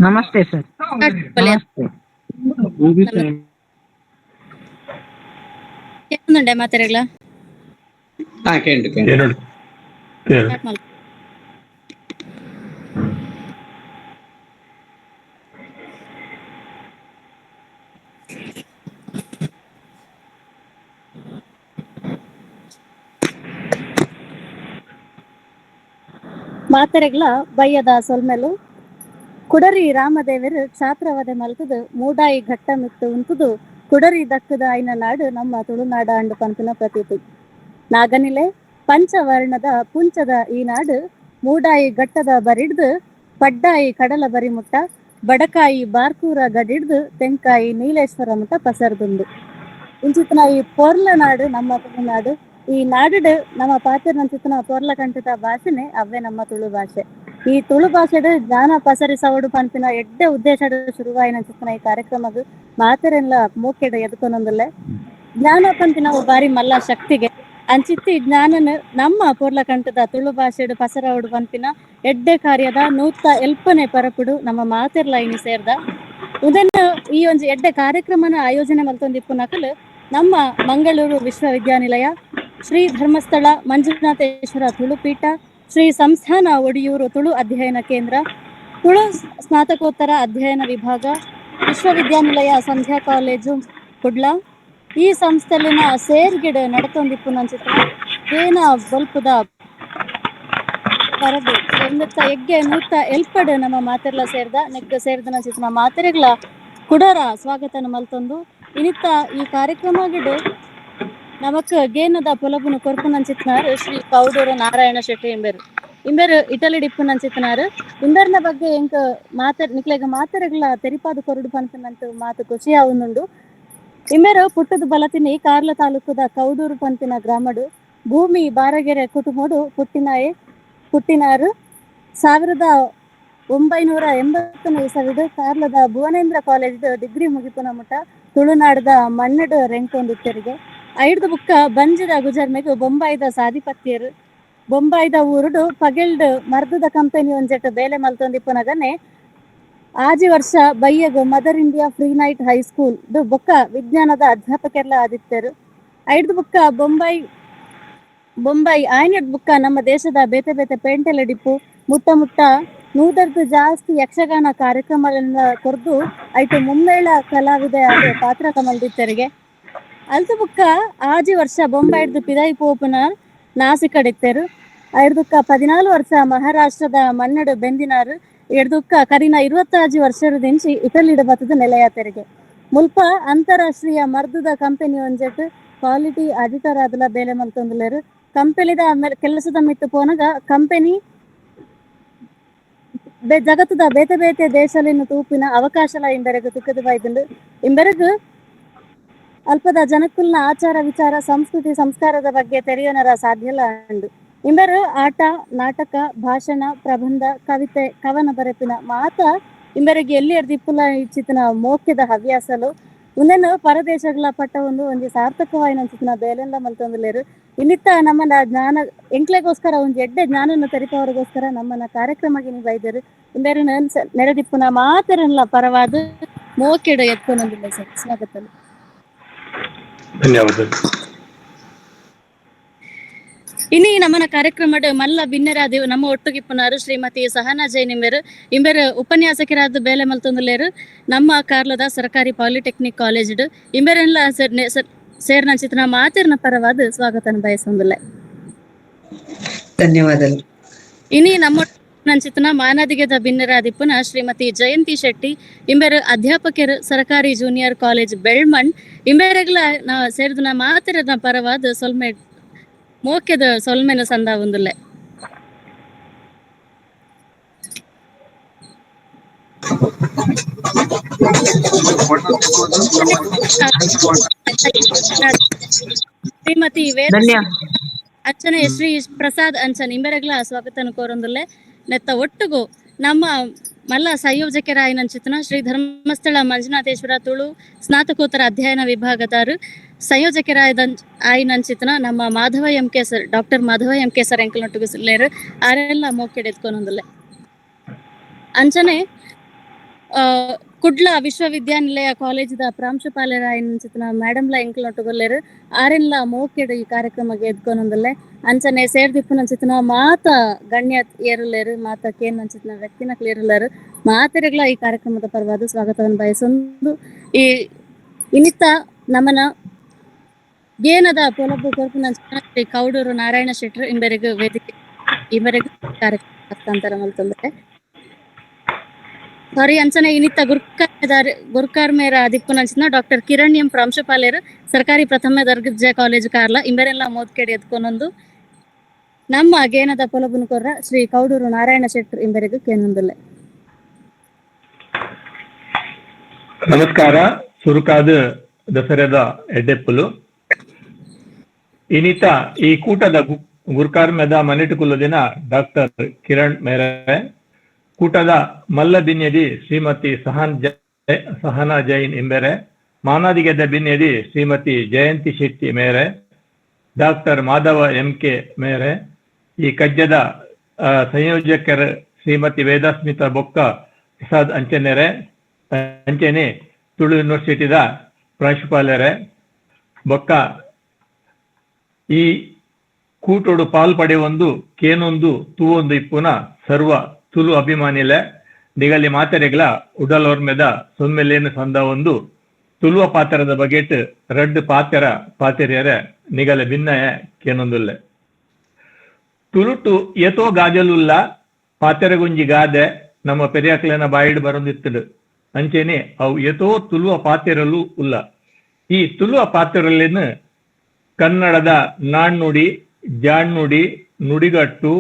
Namaste sir. Namaste. ಕೇಂದುಂಡೆ ಮಾತೆರೆಗ್ಲ? ಹಾ ಕೇಂಡು ಕೇಂಡು. ಏನುಂಡು ಏನು? Start ಮಲ್. ಮಾತೆರೆಗ್ಲ ಬಯ್ಯದ ಸೊಲ್ಮೆಲು. ಕುಡರಿ ರಾಮದೇವರು ಕ್ಷಾತ್ರವಧೆ ಮಲ್ತದು ಮೂಡಾಯಿ ಘಟ್ಟ ಮಿತ್ತು ಉಂತುದು ಕುಡರಿ ದಕ್ಕದ ಆಯ್ನ ನಾಡು ನಮ್ಮ ತುಳುನಾಡ ಅಂಡು ಪನ್ಪಿನ ಪ್ರತೀತಿ. ನಾಗನಿಲೆ ಪಂಚವರ್ಣದ ಪುಂಚದ ಈ ನಾಡು ಮೂಡಾಯಿ ಘಟ್ಟದ ಬರಿಡ್ದು ಪಡ್ಡಾಯಿ ಕಡಲ ಬರಿ ಮುಟ್ಟ ಬಡಕಾಯಿ ಬಾರ್ಕೂರ ಗಡಿಡ್ದು ತೆಂಕಾಯಿ ನೀಲೇಶ್ವರ ಮುಟ್ಟ ಪಸರ್ದುಂಡು. ಇಂಚಿತ್ತಿನ ಈ ಪೊರ್ಲ ನಾಡು ನಮ್ಮ ತುಳುನಾಡು. ಈ ನಾಡುಡು ನಮ್ಮ ಪಾತೆರ್ನಂಚಿತ್ತಿನ ಪೊರ್ಲ ಕಂಠದ ಭಾಷೆನೆ ಅವ್ವೆ ನಮ್ಮ ತುಳು ಭಾಷೆ. ಈ ತುಳು ಭಾಷೆಡ್ ಜ್ಞಾನ ಪಸರಿಸವಡು ಪನ್ಪಿನ ಎಡ್ಡೆ ಉದ್ದೇಶಡ್ ಶುರುವಾಯಿನಂಚಿತ್ತಿನ ಈ ಕಾರ್ಯಕ್ರಮಗ್ ಮಾತೆರೆನ್ಲ ಮೋಕೆಡ್ ಎದುಕೊನೊಂದುಲ್ಲೆ. ಜ್ಞಾನ ಪನ್ಪಿನ ಬಾರಿ ಮಲ್ಲ ಶಕ್ತಿಗೆ ಅಂಚಿತ್ತಿ ಜ್ಞಾನನ್ ನಮ್ಮ ಪೊರ್ಲಕಂಠದ ತುಳು ಭಾಷೆಡ್ ಪಸರವಡು ಪನ್ಪಿನ ಎಡ್ಡೆ ಕಾರ್ಯದ 108ನೇ ಪರಪುಡು ನಮ್ಮ ಮಾತೆರ್ಲ ಇನಿ ಸೇರ್ದ. ಉದನ್ನ ಈ ಒಂಜಿ ಎಡ್ಡೆ ಕಾರ್ಯಕ್ರಮನ ಆಯೋಜನೆ ಮಲ್ತೊಂದಿಪ್ಪುನಕುಲು ನಮ್ಮ ಮಂಗಳೂರು ವಿಶ್ವವಿದ್ಯಾನಿಲಯ, ಶ್ರೀ ಧರ್ಮಸ್ಥಳ ಮಂಜುನಾಥೇಶ್ವರ ತುಳುಪೀಠ, ಶ್ರೀ ಸಂಸ್ಥಾನ ಒಡಿಯೂರು ತುಳು ಅಧ್ಯಯನ ಕೇಂದ್ರ, ತುಳು ಸ್ನಾತಕೋತ್ತರ ಅಧ್ಯಯನ ವಿಭಾಗ, ವಿಶ್ವವಿದ್ಯಾನಿಲಯ ಸಂಧ್ಯಾ ಕಾಲೇಜು ಕುಡ್ಲ. ಈ ಸಂಸ್ಥೆಲಿನ ಸೇರ್ಗಿಡ ನಡತೊಂದಿಪ್ಪುನಂಚಿತ ಏನ ಬಲ್ಪುದ ಪರಬು ಎಂದತ್ತ ಎಗ್ಗೆ 108 ನಮ್ಮ ಮಾತೆರ್ಲ ಸೇರ್ದ ನೆಗ್ಗ ಸೇರ್ದನಂಚಿತ ಮಾತೆರೆಗ್ಲ ಕುಡರ ಸ್ವಾಗತನ ಮಲ್ತೊಂದು ಇನಿತ್ತ ಈ ಕಾರ್ಯಕ್ರಮಗಿಡು ನಮಕ್ ಗೇನದ ಪೊಲಬುನು ಕೊರ್ಪುನಂಚಿತ್ನಾರು ಶ್ರೀ ಕೌಡೂರು ನಾರಾಯಣ ಶೆಟ್ಟಿ ಇಂಬೆರು. ಇಂಬೆರು ಇಟಲಿ ಡಿಪ್ಪುನಂಚಿತ್ನಾರು. ಇಂಬೆರ್ನ ಬಗ್ಗೆ ಎಂಕ್ ಮಾತೆ ನಿಕ್ಲೆಗ್ ಮಾತೆರೆಗ್ಲ ತೆರಿಪಾದ ಕೊರಡು ಪನ್ಪಿನಂತ ಮಾತು ಖುಷಿ ಆವೊಂದುಂಡು. ಇಂಬೆರು ಪುಟ್ಟದ ಬಲತಿನಿ ಕಾರ್ಲ ತಾಲೂಕುದ ಕೌಡೂರು ಪನ್ಪಿನ ಗ್ರಾಮಡು ಭೂಮಿ ಬಾರಗೆರೆ ಕುಟುಂಬಡು ಪುಟ್ಟಿನಾರು. 1980ನೇ ಇಸವಿಡು ಕಾರ್ಲದ ಭುವನೇಂದ್ರ ಕಾಲೇಜ್ ಡಿಗ್ರಿ ಮುಗಿಪುನ ಮುಟ್ಟ ತುಳುನಾಡದ ಮಣ್ಣಡು ರೆಂಕೊಂದಿತ್ತರಿಗೆ. ಐಡ್ದು ಬುಕ್ಕ ಬಂಜದ ಗುಜರ್ಮೆಗು ಬೊಂಬಾಯಿದ ಸಾಧಿಪತ್ಯರು. ಬೊಂಬಾಯಿದ ಊರುಡು ಪಗೆಲ್ಡ್ ಮರ್ದದ ಕಂಪನಿ ಒಂಜೆಟ್ ಬೇಲೆ ಮಲ್ತೊಂದಿಪ್ಪುನಗನೆ ಆಜಿ ವರ್ಷ ಬಯ್ಯಗ್ Mother India free night high school ಬೊಕ್ಕ ವಿಜ್ಞಾನದ ಅಧ್ಯಾಪಕೆರ್ಲ ಆದಿತ್ಯರು. ಐಡ್ದು ಬುಕ್ಕ ಬೊಂಬಾಯಿ ಬೊಂಬಾಯಿ ಆಯ್ನಡ್ ಬುಕ್ಕ ನಮ್ಮ ದೇಶದ ಬೇತೆ ಬೇತೆ ಪೇಂಟೆಲ ಡಿಪ್ಪು ಮುಟ್ಟ ಮುಟ್ಟ 100ರ್ದು ಜಾಸ್ತಿ ಯಕ್ಷಗಾನ ಕಾರ್ಯಕ್ರಮಗಳನ್ನ ಕೊರ್ದು ಐಟು ಮುಮ್ಮೇಳ ಕಲಾವಿದೆ ಆದ ಪಾತ್ರ ಮಲ್ದಿತ್ತರಿಗೆ. ಅಲ್ತು ಬುಕ್ಕ ಆಜಿ ವರ್ಷ ಬೊಂಬಾಯಿಡ್ದು ಪಿದಾಯಿ ಪೋಪುನ ನಾಸಿಕಡಿತ್ತರು. ಐಡ್ದುಕ್ಕ 14 ವರ್ಷ ಮಹಾರಾಷ್ಟ್ರದ ಮನ್ನಡು ಬೆಂದಿನಾರು. ಎಡ್ದುಕ್ಕ ಕರಿನ 25 ವರ್ಷದಿಂಚಿ ಇಟಲಿಡ ಬತ್ತದ ನೆಲೆಯಾತರಿಗೆ. ಮುಲ್ಪ ಅಂತಾರಾಷ್ಟ್ರೀಯ ಮರ್ದದ ಕಂಪನಿ ಒಂಜೆಟ್ ಕ್ವಾಲಿಟಿ ಆಡಿಟರ್ ಆದಲ ಬೇಲೆ ಮಲ್ತೊಂದುಲ್ಲೆರ್. ಕಂಪನಿದ ಕೆಲಸದ ಮಿತ್ತು ಪೋನಗ ಕಂಪನಿ ಜಗತ್ತದ ಬೇತೆ ಬೇತೆ ದೇಶಲಿನ ತೂಪಿನ ಅವಕಾಶಲ ಇಂಬೆರೆಗ್ ತುಕ್ಕದ ಬೈದುಂಡು. ಇಂಬೆರೆಗ್ ಅಲ್ಪದ ಜನಕುಲ್ನ ಆಚಾರ ವಿಚಾರ ಸಂಸ್ಕೃತಿ ಸಂಸ್ಕಾರದ ಬಗ್ಗೆ ತೆರೆಯೋನರ ಸಾಧ್ಯಲ ಉಂಡು. ಇಂಬೆರು ಆಟ, ನಾಟಕ, ಭಾಷಣ, ಪ್ರಬಂಧ, ಕವಿತೆ, ಕವನ ಬರೆಪಿನ ಮಾತ ಇಂಬೆರೆಗ್ ಎಲ್ಲಿ ಇಪ್ಪುಲ ಇಚ್ಚಿತನ ಮೋಕ್ಯದ ಹವ್ಯಾಸಲು. ಉಂದೆನ್ ಪರದೇಶಗಳ ಪಟ್ಟ ಒಂದು ಒಂಜಿ ಸಾರ್ಥಕವಾಯಿನಂಚಿತ್ತಿನ ಬೇಲೆನ್ಲ ಮಲ್ತೊಂದುಲ್ಲೆರ್. ಇನ್ನಿತ್ತ ನಮ್ಮನ ಜ್ಞಾನ ಎಂಕ್ಲೆಗೋಸ್ಕರ ಒಂಜಿ ಎಡ್ಡೆ ಜ್ಞಾನನ ತೆರಿಪವರಿಗೋಸ್ಕರ ನಮ್ಮನ ಕಾರ್ಯಕ್ರಮಕ್ಕೆ ನೀವು ಬೈದರು. ಇಂಬೆರೆನ್ ನೆರೆದಿಪ್ಪುನ ಮಾತೆರೆನ್ಲ ಪರವಾದ ಮೋಕೆಡ್ ಎತ್ಕೊನೊಂದುಲ್ಲೆ ಸರ್. ಸ್ವಾಗತ. ಧನ್ಯವಾದಗಳು. ಇನಿ ನಮ್ಮನ ಕಾರ್ಯಕ್ರಮಡ್ ಮಲ್ಲ ಬಿನ್ನೆರಾದ ನಮ್ಮ ಒಟ್ಟುಗಿಪ್ಪುನಾರು ಶ್ರೀಮತಿ ಸಹನಾ ಜೈನ್ ಇಂಬೆರು. ಇಂಬೆರು ಉಪನ್ಯಾಸಕರಾದ ಬೇಲೆ ಮಲ್ತೊಂದುಲ್ಲೆರ್ ನಮ್ಮ ಕಾರ್ಲದ ಸರ್ಕಾರಿ ಪಾಲಿಟೆಕ್ನಿಕ್ ಕಾಲೇಜ್ ಇಂಬೆರೆನ್ಲ ಸೇರ್ನಂಚಿತ್ತಿನ ಮಾತೆರ್ನ ಪರವಾದ ಸ್ವಾಗತನ ಬಯಸೊಂದುಲ್ಲೆ. ಧನ್ಯವಾದಗಳು. ಇನಿ ನಮ್ಮ ನಂಚಿತನ ಮಾನದಿಗೆದ ಬಿನ್ನೆರಾದಿಪ್ಪುನ ಶ್ರೀಮತಿ ಜಯಂತಿ ಶೆಟ್ಟಿ ಇಂಬೆರು ಅಧ್ಯಾಪಕರು ಸರ್ಕಾರಿ ಜೂನಿಯರ್ ಕಾಲೇಜ್ ಬೆಳ್ಮಣ್. ಇಂಬೆರೆಗ್ಲ ನಾ ಸೇರ್ದನ ಮಾತೆರ್ನ ಪರವಾದ ಸೊಲ್ಮೆ ಮೋಕ್ಯದ ಸೊಲ್ಮೆನ ಸಂದ ಒಂದುಲ್ಲೆ. ಶ್ರೀಮತಿ ವೇದ ಅರ್ಚನೆ ಶ್ರೀ ಪ್ರಸಾದ್ ಅಂಚನ್ ಇಂಬೆರೆಗ್ಲ ಸ್ವಾಗತನ ಕೋರೊಂದುಲ್ಲೆ. ನೆತ್ತ ಒಟ್ಟುಗು ನಮ್ಮ ಮಲ್ಲ ಸಂಯೋಜಕರಾಯಿನಂಚಿತನ ಶ್ರೀ ಧರ್ಮಸ್ಥಳ ಮಂಜುನಾಥೇಶ್ವರ ತುಳು ಸ್ನಾತಕೋತ್ತರ ಅಧ್ಯಯನ ವಿಭಾಗದಾರು ಸಂಯೋಜಕರಾಯದ ಆಯಿನಂಚಿತನ ನಮ್ಮ Madhava M K sir, doctor Madhava M K sir ಎಂಕಲ್ನೊಟ್ಟುಗು ಲೇರು ಆರೆಲ್ಲ ಮೋಕೆಡ್ ಎತ್ಕೊನೊಂದುಲ್ಲೆ. ಅಂಚನೆ Kudla ವಿಶ್ವವಿದ್ಯಾನಿಲಯ ಕಾಲೇಜಿದ ಪ್ರಾಂಶುಪಾಲರಾಯಿನ ಮೇಡಮ್ಲ ಎಂಕ್ಲೊಟ್ಟುಗೊಲ್ಲೆರ್ ಆರೆನ್ಲ ಮೋಕೆಡ್ ಈ ಕಾರ್ಯಕ್ರಮಗೆ ಎದ್ಕೊನೊಂದುಲ್ಲೆ. ಅಂಚನೆ ಸೇರ್ದಿಪ್ಪುನಂಚಿತ್ತಿನ ಮಾತ ಗಣ್ಯ ಏರುಲ್ಲೆರ್, ಮಾತ ಕೇನಂಚಿತ್ತಿನ ವ್ಯಕ್ತಿನಕ್ಲು ಏರುಲ್ಲೆರ್, ಮಾತೆರೆಗ್ಲ ಈ ಕಾರ್ಯಕ್ರಮದ ಪರವಾದ ಸ್ವಾಗತವನ್ನು ಬಯಸೊಂದು ಈ ಇನ್ನಿತ್ತ ನಮನ ಗೇನದ ಪೊಲಬು ಕೊರ್ಪುನಂಚಿನ ಶ್ರೀ ಕೌಡೂರು ನಾರಾಯಣ ಶೆಟ್ರು ಇಂಬೆರೆಗ್ ವೇದಿಕೆ ಇಂಬೆರೆಗ್ ಕಾರ್ಯಕ್ರಮ ಹಸ್ತಾಂತರ ಮಲ್ತೊಂದುಲ್ಲೆ. ಸಾರಿ, ಅಂಚನೆ ಇನ್ನಿತ್ತ ಗುರ್ಕಾರ್ಮೇರ ದಿಪ್ಪುನಂಚಿನ ಡಾಕ್ಟರ್ ಕಿರಣ್ ಎಂ ಪ್ರಾಂಶುಪಾಲರು ಸರ್ಕಾರಿ ಪ್ರಥಮ ದರ್ಜೆ ಕಾಲೇಜು ಕಾರ್ಲ ಇಂಬೆರೆಲ್ಲ ಮೋದ್ಕೆಡಿ ಎದ್ಕೊನೊಂದು ನಮ್ಮ ಗೇನದ ಪೊಲಬುನು ಕೊರ್ರ ಶ್ರೀ ಕೌಡೂರು ನಾರಾಯಣ ಶೆಟ್ರು ಇಂಬೆರೆಗ್ ಕೇನೊಂದುಲ್ಲೆ. ನಮಸ್ಕಾರ. ಸುರುಕಾದ ದಸರಾದ ಎಡ್ಡೆಪ್ಪಲು ಇನಿತ ಈ ಕೂಟದ ಗುರ್ಕಾರ್ಮೆದ ಮನೆಟುಕುಲ್ಲದಿನ ಡಾಕ್ಟರ್ ಕಿರಣ್ ಮೇರೆ, ಕೂಟದ ಮಲ್ಲ ಬಿನ್ಯದಿ ಶ್ರೀಮತಿ ಸಹನಾ ಜೈನ್ ಇಂಬೆರೆ, ಮಾನಾದಿಗೆದ ಬಿನ್ಯದಿ ಶ್ರೀಮತಿ ಜಯಂತಿ ಶೆಟ್ಟಿ ಮೇರೆ, doctor Madhava M K ಮೇರೆ, ಈ ಕಜ್ಜದ ಸಂಯೋಜಕರ ಶ್ರೀಮತಿ ವೇದಾಸ್ಮಿತಾ ಬೊಕ್ಕ ಪ್ರಸಾದ್ ಅಂಚನೆರೆ, ಅಂಚನೆ ತುಳು ಯೂನಿವರ್ಸಿಟಿದ ಪ್ರಾಂಶುಪಾಲರೆ ಬೊಕ್ಕ ಈ ಕೂಟೋಡು ಪಾಲ್ ಪಡೆಯೊಂದು ಕೇನೊಂದು ತೂವೊಂದು ಇಪ್ಪುನ ಸರ್ವ ತುಳು ಅಭಿಮಾನಿಲೆ ನಿಗಲಿ ಮಾತೆರೆಗ್ಲ ಉಡಲೋರ್ಮೆದ ಸೊಮ್ಮೆಲೇನು ಸಂದ ಒಂದು ತುಳುವ ಪಾತ್ರದ ಬಗೆಟ್ ರಡ್ಡ್ ಪಾತೆರ ಪಾತೆರಿಯರೆ ನಿಗಲೆ ಭಿನ್ನಯ ಕೇನೊಂದುಲ್ಲೆ. ತುಳುಟು ಏತೋ ಗಾಜಲುಲ್ಲ ಪಾತೆರಗುಂಜಿ ಗಾದೆ ನಮ್ಮ ಪೆರಿಯಾಕ್ಲೆನ ಬಾಯಿಡ್ ಬರೊಂದಿತ್ತುಂಡು. ಅಂಚೆನೆ ಅವು ಏತೋ ತುಳುವ ಪಾತೆರಲು ಉಲ್ಲ. ಈ ತುಳುವ ಪಾತೆರಲೇನು ಕನ್ನಡದ ನಾಣ್ಣುಡಿ, ಜಾಣ್ನುಡಿ, ನುಡಿಗಟ್ಟು,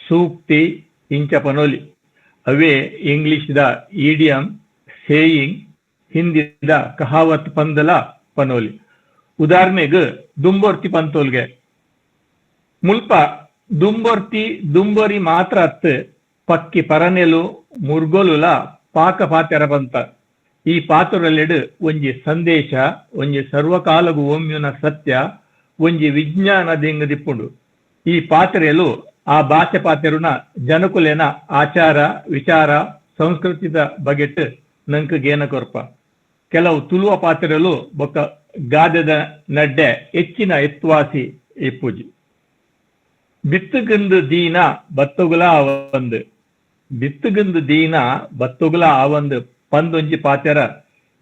ಸೂಕ್ತಿ ಇಂಚ ಪನೋಲಿ. ಅವೇ ಇಂಗ್ಲಿಷ್ದ ಈಡಿಯಂ, ಸೇಯಿಂಗ್, ಹಿಂದಿದ ಕಹಾವತ್ ಪಂದಲ ಪನೋಲಿ. ಉದಾಹರಣೆಗೆ ದುಂಬೊರ್ತಿ ಪಂತೋಲ್ಗೆ ಮುಲ್ಪ ದುಂಬೊರ್ತಿ ದುಂಬೊರಿ ಮಾತ್ರ ಅತ್ ಪಕ್ಕಿ ಪರನೆಲು ಮುರ್ಗೊಲುಲ ಪಾಕ ಪಾತೆರ ಪಂತ. ಈ ಪಾತ್ರಲೆಡು ಒಂಜಿ ಸಂದೇಶ, ಒಂಜಿ ಸರ್ವಕಾಲಗು ಒಮ್ಯುನ ಸತ್ಯ, ಒಂಜಿ ವಿಜ್ಞಾನ ದಿಂಗ್ ದಿಪ್ಪುಂಡು. ಈ ಪಾತ್ರೆಲು ಆ ಭಾಷೆ ಪಾತೆರುನ ಜನಕುಲೆನ ಆಚಾರ ವಿಚಾರ ಸಂಸ್ಕೃತಿದ ಬಗೆಟ್ ನಂಕ್ ಗೇನ ಕೊರ್ಪ. ಕೆಲವು ತುಳುವ ಪಾತ್ರೆಲು ಬೊಕ್ಕ ಗಾದೆದ ನಡ್ಡೆ ಹೆಚ್ಚಿನ ಎತ್ವಾಸಿ ಇಪ್ಪುಜಿ. ಬಿತ್ತುಗಿಂದು ದೀನ ಬತ್ತುಗುಲ ಆವಂದು, ಬಿತ್ತುಗಿಂದು ದೀನ ಬತ್ತುಗುಲ ಆವಂದು ಪಂದೊಂಜಿ ಪಾತೆರ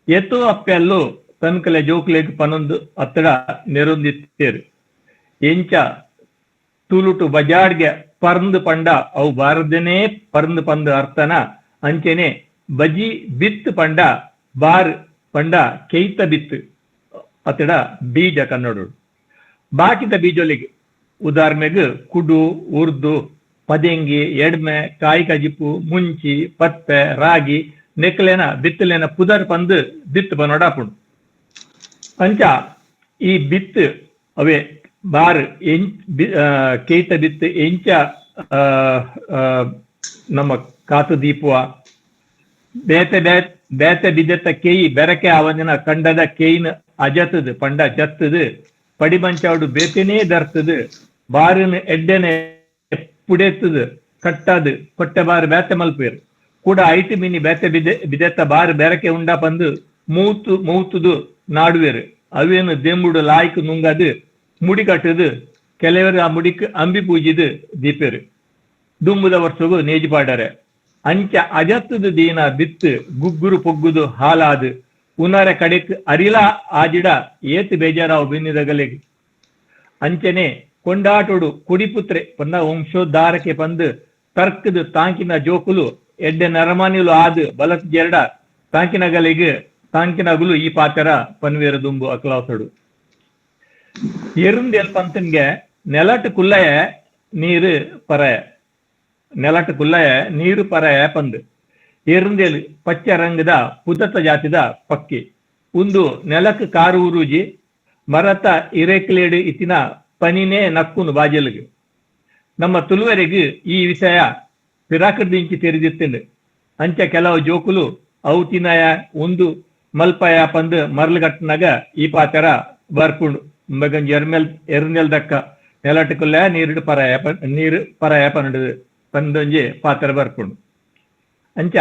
ಎತ್ತು ಅಪ್ಪೆಲ್ಲು ತನ್ಕಲೆ ಜೋಕ್ಲೆಗ್ ಪನೊಂದು ಅತ್ತಡ ನೆರೊಂದಿತ್ತೇರು. ಎಂಚ ತುಳುಟು ಬಜಾಡ್ಗೆ ಪರ್ಂದು ಪಂಡ ಅವು ಬಾರದನೇ ಪರ್ಂದು ಪಂದು ಅರ್ಥನ, ಅಂಚೆನೆ ಬಜಿ ಬಿತ್ ಪಂಡ ಬಾರ್ ಪಂಡ ಕೆಯ್ತ ಬಿತ್ ಅತ್ತಡ ಬೀಜ ಕನ್ನಡ. ಬಾಕಿದ ಬೀಜೊಲಿಗೆ ಉದಾಹರಣೆಗೆ ಕುಡು, ಉರ್ದು, ಪದೆಂಗಿ, ಎಡ್ಮೆ, ಕಾಯಿ ಕಜಿಪು, ಮುಂಚಿ, ಪಪ್ಪೆ, ರಾಗಿ ನೆಕ್ಲೆನ ಬಿತ್ತಲೆನ ಪುದರ್ ಪಂದು ಬಿತ್ ಪನೊಡಾಪುಂಡು. ಅಂಚ ಈ ಬಿತ್ ಅವೇ ಬಾರ್ ಕೇತ ಬಿತ್ ಎಂಚ ನಮ್ಮ ಕಾತು ದೀಪುವ ಬೇತೆ ಬೇತೆ ಬಿದ್ದೆತ್ತ ಕೇಯಿ ಬೆರಕೆ ಆವಂದಿನ ಕಂಡದ ಕೇಯಿನ ಅಜತದು ಪಂಡ ಜತ್ತದು ಪಡಿಮಂಚಾಡು ಬೇತೆನೇ ದರ್ತದು ಬಾರಿನ ಎಡ್ಡೆನೆ ಪುಡೆತ್ತದು ಕಟ್ಟದು ಕೊಟ್ಟೆ ಬಾರು ಬೇತೆ ಮಲ್ಪೇರು ಕೂಡ ಐಟು ಮಿನಿ ಬೇತೆ ಬಿದೆ ಬಿದೆತ್ತ ಬಾರು ಬೆರಕೆ ಉಂಡ ಪಂದು ಮೂತು ಮೂತುದು ನಾಡುವೇರು. ಅವೇನು ದೆಂಬುಡು ಲಾಯ್ಕ್ ನುಂಗದು ಮುಡಿ ಕಟ್ಟದು ಕೆಲವರು ಆ ಮುಡಿಕ್ ಅಂಬಿ ಪೂಜಿದು ದೀಪೇರು. ದುಂಬುದ ವರ್ಷಗು ನೇಜಿ ಪಾಡರೆ. ಅಂಚ ಅಜತ್ತದು ದೀನ ಬಿತ್ತು ಗುಗ್ಗುರು ಪೊಗ್ಗುದು ಹಾಲಾದು ಉನರ ಕಡೆಕ್ ಅರಿಲ ಆಜಿಡ ಏತ್ ಬೇಜಾರಾವು ಬಿನ್ನಿದಗಲಿಗೆ. ಅಂಚನೆ ಕೊಂಡಾಟೋಡು ಕುಡಿಪುತ್ರೆ ಪಂದ ವಂಶೋದ್ಧಾರಕ್ಕೆ ಪಂದು ತರ್ಕದು ತಾಂಕಿನ ಜೋಕುಲು ಎಡ್ಡೆ ನರಮಾನಿಲು ಆದು ಬಲತ್ ಜೆರಡ ತಾಂಕಿನಗಲಿಗೆ ತಾಂಕಿನಗುಲು ಈ ಪಾತೆರ ಪನ್ವೇರ ದುಂಬು ಅಕ್ಲಾಸಡು. ಎರುಂದೆಲ್ ಪಂತನ್ಗೆ ನೆಲಟ್ ಕುಲ್ಲಯ ನೀರು ಪರಯ, ನೆಲಟ್ ಕುಲ್ಲಯ ನೀರು ಪರಯ ಪಂದು. ಎರುಂದೆಲ್ ಪಚ್ಚ ರಂಗದ ಪುದತ ಜಾತಿದ ಪಕ್ಕಿ. ಉಂದು ನೆಲಕ್ ಕಾರು ಉರುಜಿ ಮರತ ಇರೆಕ್ಲೇಡು ಇತ್ತಿನ ಪನಿನೇ ನಕ್ಕುನು ಬಾಜೆಲ್ಗ್. ನಮ್ಮ ತುಳುವರೆಗ್ ಈ ವಿಷಯ ಪಿರಾಕದಿಂಚಿ ತೆರಿದಿತ್ತುಂಡು. ಅಂಚ ಕೆಲವು ಜೋಕುಲು ಅವು ತಿನ್ನಯ ಉಂದು ಮಲ್ಪಯ ಪಂದು ಮರಳುಗಟ್ಟನಾಗ ಈ ಪಾತೆರ ಬರ್ಪುಂಡು. ಮಗಂಜಿ ಎರ್ಮೆಲ್ ಎರ್ನೆಲ್ ದಕ್ಕ ನೆಲಟುಕುಲ್ಲ ನೀರು ಪರಾಯ ನೀರು ಪರಾಯ ಪನ್ನಡು ಪಂದೊಂಜಿ ಪಾತೆರ ಬರ್ಪುಂಡು. ಅಂಚ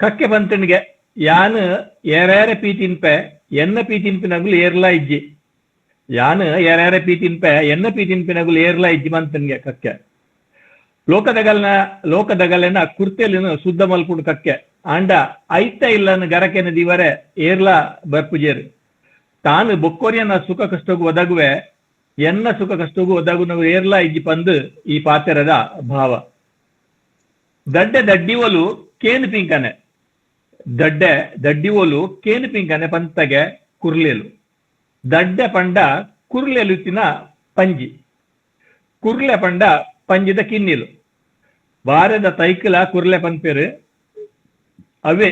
ಕಕ್ಕೆ ಪಂತಂಡ್ಗೆ ಯಾನ್ ಏರೇರೆ ಪೀ ತಿನ್ಪೆ ಎನ್ನ ಪೀ ತಿನ್ಪಿನಗುಲು ಏರ್ಲಾ ಇಜ್ಜಿ, ಯಾನ್ ಏರೇರೆ ಪೀ ತಿನ್ಪೆ ಎನ್ನ ಪೀ ತಿನ್ಪಿನಗುಲು ಏರ್ಲಾ ಇಜ್ಜಿ ಮಂತನ್ಗೆ ಕಕ್ಕೆ. ಲೋಕದಗಲ್ನ ಲೋಕದಗಲೆನ ಕುರ್ತೆಲಿನ ಶುದ್ಧ ಮಲ್ಪುಂಡು ಕಕ್ಕೆ. ಆಂಡ ಐತ ಇಲ್ಲನ ಗರಕೆನ ದಿವರೆ ಏರ್ಲಾ ಬರ್ಪುಜೇರು. ತಾನು ಬೊಕ್ಕೋರಿಯನ ಸುಖ ಕಷ್ಟಗೂ ಒದಗುವೆ, ಎನ್ನ ಸುಖ ಕಷ್ಟಗೂ ಒದಗುನವು ಏರ್ಲಾ ಇಜ್ಜಿ ಪಂದು ಈ ಪಾತೆರದ ಭಾವ. ದಡ್ಡೆ ದಡ್ಡಿವಲು ಕೇನು ಪಿಂಕನೆ, ದಡ್ಡೆ ದಡ್ಡಿವೋಲು ಕೇನು ಪಿಂಕನೆ ಪಂತಗೆ ಕುರ್ಲೇಲು. ದಡ್ಡೆ ಪಂಡ ಕುರ್ಲೆಲುತ್ತಿನ ಪಂಜಿ, ಕುರ್ಲೆ ಪಂಡ ಪಂಜಿದ ಕಿನ್ನಿಲು. ಬಾರದ ತೈಕಲ ಕುರ್ಲೆ ಪನ್ಪೇರು. ಅವೇ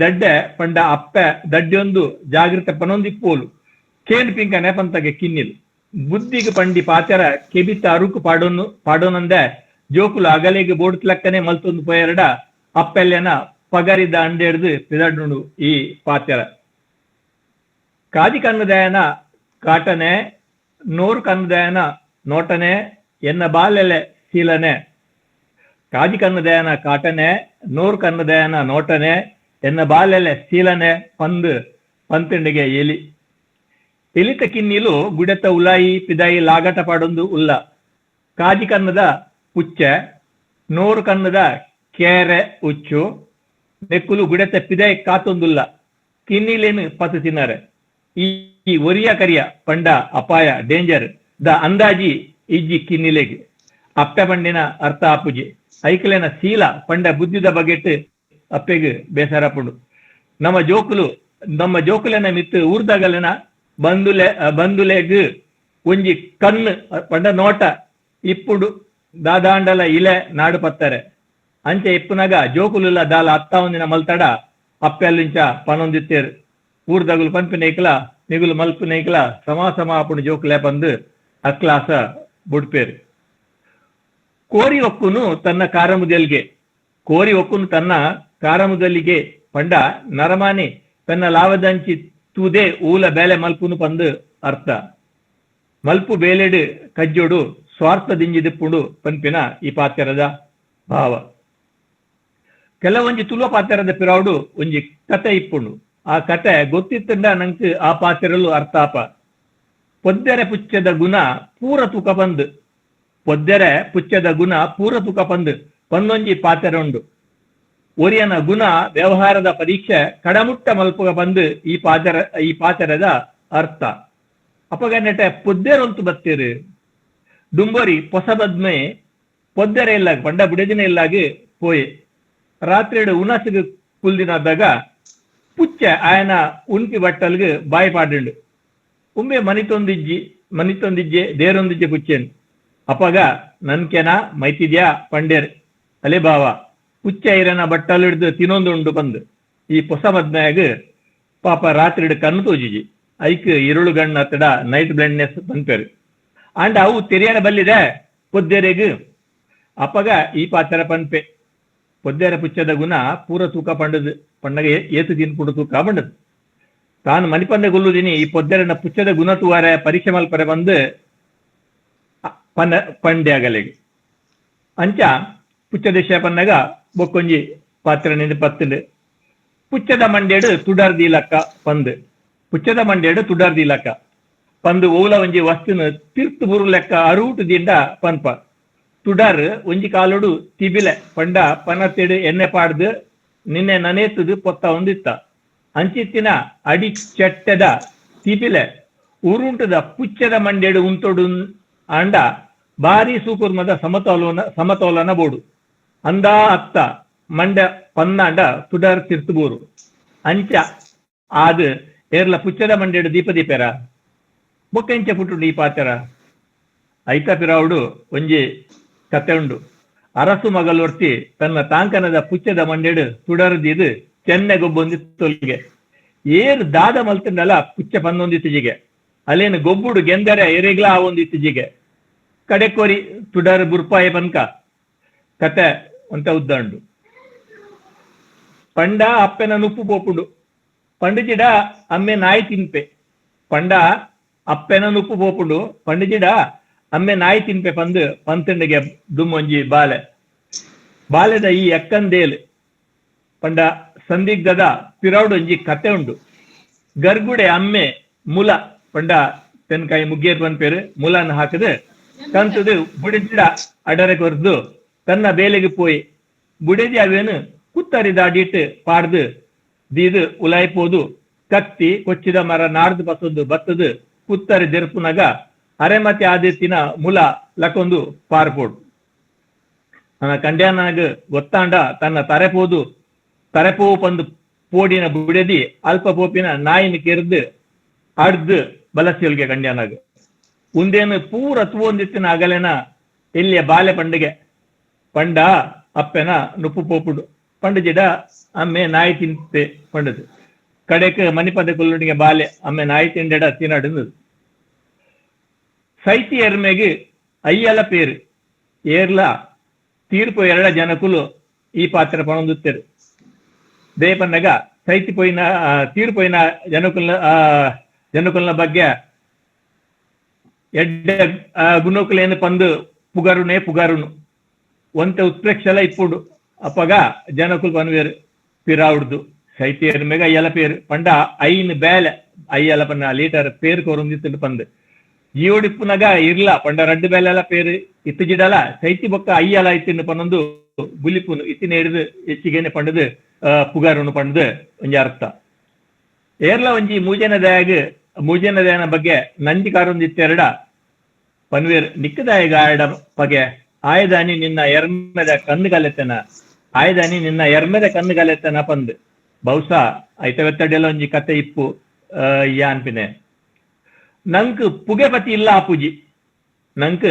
ದಡ್ಡೆ ಪಂಡ ಅಪ್ಪೆ ದಡ್ಡೊಂದು ಜಾಗೃತ ಪನೊಂದಿಪ್ಪೋಲು ಕೇನು ಪಿಂಕನೆ ಪಂತಗೆ ಕಿನ್ನಿಲು. ಬುದ್ಧಿಗೆ ಪಂಡಿ ಪಾತೆರ ಕೆಬಿತ ಅರುಕು ಪಾಡೋನು ಪಾಡೋನಂದೆ ಜೋಕುಲು ಅಗಲಿಗೆ ಬೋಡ್ತ್ಲಕ್ಕನೆ ಮಲ್ತೊಂದು ಪೋಯೆರಡ ಅಪ್ಪೆಲ್ಲೆನ ಪಗರಿದ ಅಂಡೆಡ್ದು ಪಿದಡ್ನುಂಡು ಈ ಪಾತೆರ. ಕಾದಿ ಕಣ್ಣುದಯನ ಕಾಟನೆ, ನೋರು ಕಣ್ಣುದಯನ ನೋಟನೆ, ಎನ್ನ ಬಾಲೆಲೆ ಶೀಲನೆ. ಕಾಜಿ ಕಣ್ಣುದಯನ ಕಾಟನೆ, ನೋರು ಕಣ್ಣುದಯನ ನೋಟನೆ, ಎನ್ನ ಬಾಲೆಲೆ ಶೀಲನೆ ಪಂದು ಪಂತಿಂಡಿಗೆ ಎಲಿ. ಎಲಿತ ಕಿನ್ನಿಲು ಗುಡೆತ ಉಲಾಯಿ ಪಿದಾಯಿ ಲಾಗಟ ಪಾಡೊಂದು ಉಲ್ಲ. ಕಾಜಿ ಕಣ್ಣದ ಪುಚ್ಚೆ, ನೋರು ಕಣ್ಣದ ಕೇರೆ ಉಚ್ಚು, ನೆಕ್ಕುಲು ಗುಡೆತ ಪಿದಾಯಿ ಕಾತೊಂದುಲ್ಲ. ಕಿನ್ನಿಲೇನು ಪತ್ತು ತಿನ್ನಾರೆ. ಈ ಒರಿಯ ಕರಿಯ ಪಂಡ ಅಪಾಯ ಡೇಂಜರ್ the ಅಂದಾಜಿ ಇಜ್ಜಿ ಕಿನ್ನಿಲೆಗ್. ಅಪ್ಪೆ ಪಂಡಿನ ಅರ್ಥ ಆಪುಜಿ. ಐಕಲೇನ ಶೀಲ ಪಂಡ ಬುದ್ಧಿದ ಬಗೆಟ್ ಅಪ್ಪೆಗ್ ಬೇಸರಪುಂಡು. ನಮ್ಮ ಜೋಕುಲು ನಮ್ಮ ಜೋಕುಲೆನ ಮಿತ್ತು ಊರ್ದಗಲೆನ ಬಂಧುಲೆ ಬಂಧುಲೆಗ್ ಒಂಜಿ ಕಣ್ಣು ಪಂಡ ನೋಟ ಇಪ್ಪುಡು ದಾದಾಂಡಲ ಇಲೆ ನಾಡು ಪತ್ತಾರೆ. ಅಂಚೆ ಇಪ್ಪುನಗ ಜೋಕುಲುಲ್ಲ ದಾಲ ಅತ್ತಾವಂದಿನ ಮಲ್ತಡ ಅಪ್ಪೆಲ್ಲಿಂಚ ಪನೊಂದಿತ್ತೇರು. ಊರ್ದಗುಲು ಪನ್ಪಿನೈಕಲ ನಿಗುಲು ಮಲ್ಪಿನೈಕಲ ಸಮ ಸಮ ಆಪುಂಡು ಜೋಕುಲೆ ಬಂದು ಅಕ್ಲಾಸ ಬುಡ್ಪೇರು. ಕೋರಿ ಒಕ್ಕುನು ತನ್ನ ಕಾರಮುದಲ್ಗೆ, ಕೋರಿ ಒಕ್ಕುನು ತನ್ನ ಕಾರಮುದಲಿಗೆ ಪಂಡ ನರಮಾನಿ ತನ್ನ ಲಾವದಂಚಿ ತೂದೆ ಊಲ ಬೇಲೆ ಮಲ್ಪುನು ಪಂದು ಅರ್ಥ. ಮಲ್ಪು ಬೇಲೆಡು ಕಜ್ಜೋಡು ಸ್ವಾರ್ಥ ದಿಂಜಿದಿಪ್ಪುಂಡು ಪನ್ಪಿನ ಈ ಪಾತೆರದ ಭಾವ. ಕೆಲವೊಂಜಿ ತುಳುವ ಪಾತೆರದ ಪಿರಾವುಡು ಒಂಜಿ ಕತೆ ಇಪ್ಪುಂಡು. ಆ ಕತೆ ಗೊತ್ತಿತ್ತಂಡ ನಂಗೆ ಆ ಪಾತೆರಲು ಅರ್ಥಾಪ. ಪೊದ್ದೆರೆ ಪುಚ್ಚದ ಗುಣ ಪೂರ ತೂಕ ಪಂದು, ಪೊದ್ದೆರೆ ಪುಚ್ಚದ ಗುಣ ಪೂರ ತೂಕ ಪಂದು ಪಂದೊಂಜಿ ಪಾತೆರ ಉಂಡು. ಒರಿಯನ ಗುಣ ವ್ಯವಹಾರದ ಪರೀಕ್ಷೆ ಕಡಮುಟ್ಟ ಮಲ್ಪುಗ ಬಂದು ಈ ಪಾತೆರ ಈ ಪಾತೆರದ ಅರ್ಥ. ಅಪಗನೆಟೆ ಪೊದ್ದೆರೊಂತು ಬತ್ತೀರು ಡುಂಬೋರಿ ಪೊಸ ಬದ್ಮೆ ಪೊದ್ದೆರೆ ಇಲ್ಲಾಗ ಪಂಡ ಬುಡೆದಿನ ಇಲ್ಲಾಗ ಪೋಯೆ. ರಾತ್ರಿಡು ಉಣಸಿಗೆ ಕುಲ್ದಿನಾದಾಗ ಪುಚ್ಚೆ ಆಯನ ಉಣ್ಪಿ ಬಟ್ಟಲ್ಗೆ ಬಾಯಿ ಪಾಡುಂಡು. ಉಂಬೆ ಮನಿತೊಂದಿಜ್ಜಿ ಮನಿತೊಂದಿಜ್ಜೆ ದೇರೊಂದಿಜ್ಜೆ ಪುಚ್ಚೇನು. ಅಪಗ ನನ್ಕೆನ ಮೈತಿದ್ಯಾ ಪಂಡೇರ್ ಅಲೆ ಬಾವ ಪುಚ್ಚೆ ಐರನ ಬಟ್ಟಲು ಹಿಡ್ದು ತಿನ್ನೊಂದುಂಡು ಬಂದು. ಈ ಪೊಸ ಮದ್ಮೆಯಾಗ ಪಾಪ ರಾತ್ರಿಡು ಕಣ್ಣು ತೋಜಿಜಿ ಐಕ್ ಇರುಳು ಗಣ್ಣ ಅತ್ತಡ ನೈಟ್ ಬ್ಲೈಂಡ್ನೆಸ್ ಬಂದ್ಪೇರು. ಆಂಡ ಅವು ತೆರಿಯನ ಬಲ್ಲಿದೆ ಪೊದ್ದೆರೆಗ್. ಅಪಗ ಈ ಪಾತೆರ ಪನ್ಪೆ ಪೊದ್ದೆರ ಪುಚ್ಚದ ಗುಣ ಪೂರ ತೂಕ ಪಂಡದು ಪಂಡಗ ಏತು ತಿನ್ಪುಂಡು ತೂಕ ಪಂಡದು. ತಾನು ಮನಿಪಂದೆ ಗುಲ್ಲುದಿನಿ ಈ ಪೊದ್ದೆರನ ಪುಚ್ಚದ ಗುಣ ತೂವಾರೆ ಪರೀಕ್ಷೆ ಮಲ್ಪರೆ ಬಂದು ಪನ್ನ ಪಂಡ್ಯಾಗಲೆಗ್. ಅಂಚ ಪುಚ್ಚದ ಪನ್ನಗ ಬೊಕ್ಕೊಂಜಿ ಪಾತ್ರ ನಿಂದು ಪತ್ತುಂಡು. ಪುಚ್ಚದ ಮಂಡ್ಯಡು ತುಡರ್ದೀಲಕ್ಕ ಪಂದು, ಪುಚ್ಚದ ಮಂಡ್ಯಡು ತುಡರ್ದೀಲಕ್ಕ ಪಂದು ಓಲ ಒಂಜಿ ವಸ್ತುನ ತಿರ್ತು ಬುರು ಲೆಕ್ಕ ಅರೂಟು ದಿಂಡ ಪನ್ಪ. ತುಡರ್ ಒಂಜಿ ಕಾಲುಡು ತಿಬಿಲೆ ಪಂಡ ಪನತೆಡು ಎಣ್ಣೆ ಪಾಡ್ದು ನಿನ್ನೆ ನನೇತುದು ಪೊತ್ತ ಒಂದಿತ್ತ. ಅಂಚಿತ್ತಿನ ಅಡಿ ಚಟ್ಟೆದ ತಿಬಿಲೆ ಉರುಂಟದ ಪುಚ್ಚದ ಮಂಡ್ಯಡು ಉಂತೊಡು ಆಂಡ ಬಾರಿ ಸೂಕುರ್ಮದ ಸಮತೋಲನ ಸಮತೋಲನ ಬೋಡು. ಅಂದಾ ಅತ್ತ ಮಂಡ ಪನ್ನಾಂಡ ತುಡರ್ ತಿರ್ತುಬೂರು. ಅಂಚ ಆದ್ ಏರ್ಲ ಪುಚ್ಚದ ಮಂಡ್ಯಡು ದೀಪ ದೀಪೆರ ಬೊಕ್ಕ ಎಂಚ ಪುಟ್ಟುಂಡು ಈ ಪಾತೆರ. ಐತ ಪಿರಾವುಡು ಒಂಜಿ ಕತೆ ಉಂಡು. ಅರಸು ಮಗಲೊರ್ತಿ ತನ್ನ ತಾಂಕನದ ಪುಚ್ಚದ ಮಂಡ್ಯಡು ತುಡರ್ದಿದು ಚೆನ್ನೆ ಗೊಬ್ಬೊಂದಿ ತೊಲ್ಗೆ. ಏರು ದಾದ ಮಲ್ತಂಡಲ ಪುಚ್ಚ ಪನ್ನೊಂದಿತ್ತಿಜಿಗೆ. ಅಲ್ಲೇನು ಗೊಬ್ಬುಡು ಗೆಂದರೆ ಎರೆಗ್ಲ ಆವೊಂದಿತ್ತಿಜಿಗೆ. ಕಡೆಕೋರಿ ತುಡರ್ ಬುರ್ಪಾಯ ಪನ್ಕ ಕತೆ ಅಂತ ಉದ್ದಂಡು. ಪಂಡ ಅಪ್ಪೆನ ನುಪ್ಪು ಪೋಪುಂಡು. ಪಂಡುಜಿಡ ಅಮ್ಮೆ ನಾಯಿ ತಿನ್ಪೆ. ಪಂಡ ಅಪ್ಪೆನ ನುಪ್ಪು ಪೋಪುಂಡು ಪಂಡುಜಿಡ ಅಮ್ಮೆ ನಾಯಿ ತಿನ್ಪೆ ಪಂದು ಪಂತಂಡಿಗೆ ದುಮ್ಮೊಂಜಿ ಬಾಲೆ. ಬಾಲೆದ ಈ ಎಕ್ಕಂದೇಲ್ ಪಂಡ ಸಂದಿಗ್ಧದ ಪಿರೌಡೊಂಜಿ ಕತೆ ಉಂಡು. ಗರ್ಗುಡೆ ಅಮ್ಮೆ ಮುಲ ಪಂಡ ತೆನ್ಕಾಯಿ ಮುಗ್ಗೇರ್ ಪನ್ಪೇರು ಮುಲನ್ ಹಾಕದು ಕಂತದು ಬುಡೆದಿಡ ಅಡರೆ ಕೊರ್ದು ತನ್ನ ಬೇಲೆಗೆ ಪೋಯಿ ಬುಡೆದಿ ಅವೇನು ಕುತ್ತರಿ ದಾಡಿಟ್ಟು ಪಾಡ್ದು ದೀದು ಉಲಾಯ್ಪೋದು ಕತ್ತಿ ಕೊಚ್ಚಿದ ಮರ ನಾಡ್ದು ಬಸೊಂದು ಬತ್ತದು ಕುತ್ತರಿ ದೆರ್ಪುನಗ ಅರೆಮತಿ ಆದಿತ್ತಿನ ಮುಲ ಲಕೊಂದು ಪಾರ್ಪೋಡು. ನನ್ನ ಕಂಡ್ಯಾನಾಗ ಗೊತ್ತಾಂಡ ತನ್ನ ತರೆಪೋದು ತರೆಪೋ ಪಂದು ಪೋಡಿನ ಬುಡೆದಿ ಅಲ್ಪ ಪೋಪಿನ ನಾಯಿನ ಕೆರ್ದು ಅಡ್ದು ಬಲಸಿಯೊಲ್ಗೆ ಕಂಡ್ಯಾನಾಗ ಉಂದೇನು ಪೂರ ತೂವೊಂದಿತ್ತಿನ ಅಗಲೆನ ಎಲ್ಲಿಯ ಬಾಲೆ ಪಂಡಿಗೆ ಪಂಡ ಅಪ್ಪೆನ ನುಪ್ಪು ಪೋಪುಡು ಪಂಡಜಿಡ ಅಮ್ಮೆ ನಾಯಿ ತಿಂತೆ ಪಂಡದು ಕಡೆಕ್ ಮಣಿಪದ ಕೊಲ್ಲುಡಿಗೆ ಬಾಲೆ ಅಮ್ಮೆ ನಾಯಿ ತಿಂಡೆಡ ತಿನ್ನಡು. ಸೈತಿ ಎರ್ಮೆಗೆ ಅಯ್ಯಲ ಪೇರು ಏರ್ಲ ತೀರ್ಪು ಎರಡ ಜನಕುಲು ಈ ಪಾತ್ರ ಪಣೊಂದುತ್ತೇರು. ದೇಪನ್ನಗ ಸೈತಿ ಪೋಯಿನ ತೀರ್ಪೋಯಿನ ಜನಕುಲ್ನ ಜನಕುಲ್ನ ಬಗ್ಗೆ ಎಡ್ಡೆ ಗುಣಕುಲೇನು ಪಂದು ಪುಗರುನೇ ಪುಗರುನು ಒಂತೆ ಉತ್ಪ್ರೇಕ್ಷಲ ಇಪ್ಪುಡು ಅಪ್ಪಗ ಜನಕುಲ್ ಪನ್ವೇರು ಪಿರಾವುಡ್ದು ಸೈತಿ ಎರ್ಮೆಗ ಅಯ್ಯಲ ಪೇರು ಪಂಡ ಐನ್ ಬೇಲೆ ಅಯ್ಯಲ ಪನ್ನ ಲೀಟರ್ ಪೇರು ಕೊರೊಂದಿತ್ತು ಪಂದು ಜೀವಡಿಪ್ಪುನಗ ಇರ್ಲ ಪಂಡ ರಡ್ಡು ಬೇಲೆಲ ಪೇರು ಇತ್ತುಜಿಡಲ ಸೈತಿ ಬೊಕ್ಕ ಅಯ್ಯಲ ಇತ್ತಿನ ಪನ್ನೊಂದು ಬುಲಿಪುನು ಇತ್ತಿನ ಹಿಡಿದು ಹೆಚ್ಚಿಗೆನೆ ಪಂಡದು ಪುಗಾರುನು ಪಂಡದು ಒಂಜಿ ಅರ್ಥ. ಏರ್ಲ ಒಂಜಿ ಮೂಜನದಾಯಗ ಮೂಜನದಾಯನ ಬಗ್ಗೆ ನಂಜಿ ಕಾರೊಂದಿತ್ತೆರಡ ಪನ್ವೇರ್ ನಿಕ್ಕದಾಯಗ ಆಯಡ ಪಗೆ ಆಯದಾನಿ ನಿನ್ನ ಎರ್ಮೆದ ಕಣ್ಣುಗಲೆತ್ತನ ಆಯದಾನಿ ನಿನ್ನ ಎರ್ಮೆದ ಕಣ್ಣುಗಲೆತ್ತನ ಪಂದು ಬಹುಶಃ ಐತವೆತ್ತಡೆಲ್ಲ ಒಂಜಿ ಕತೆ ಇಪ್ಪು ಯಾನ್ಪಿನೆ. ನಂಕ್ ಪುಗೆಪತಿ ಇಲ್ಲ ಆಪುಜಿ ನಂಕ್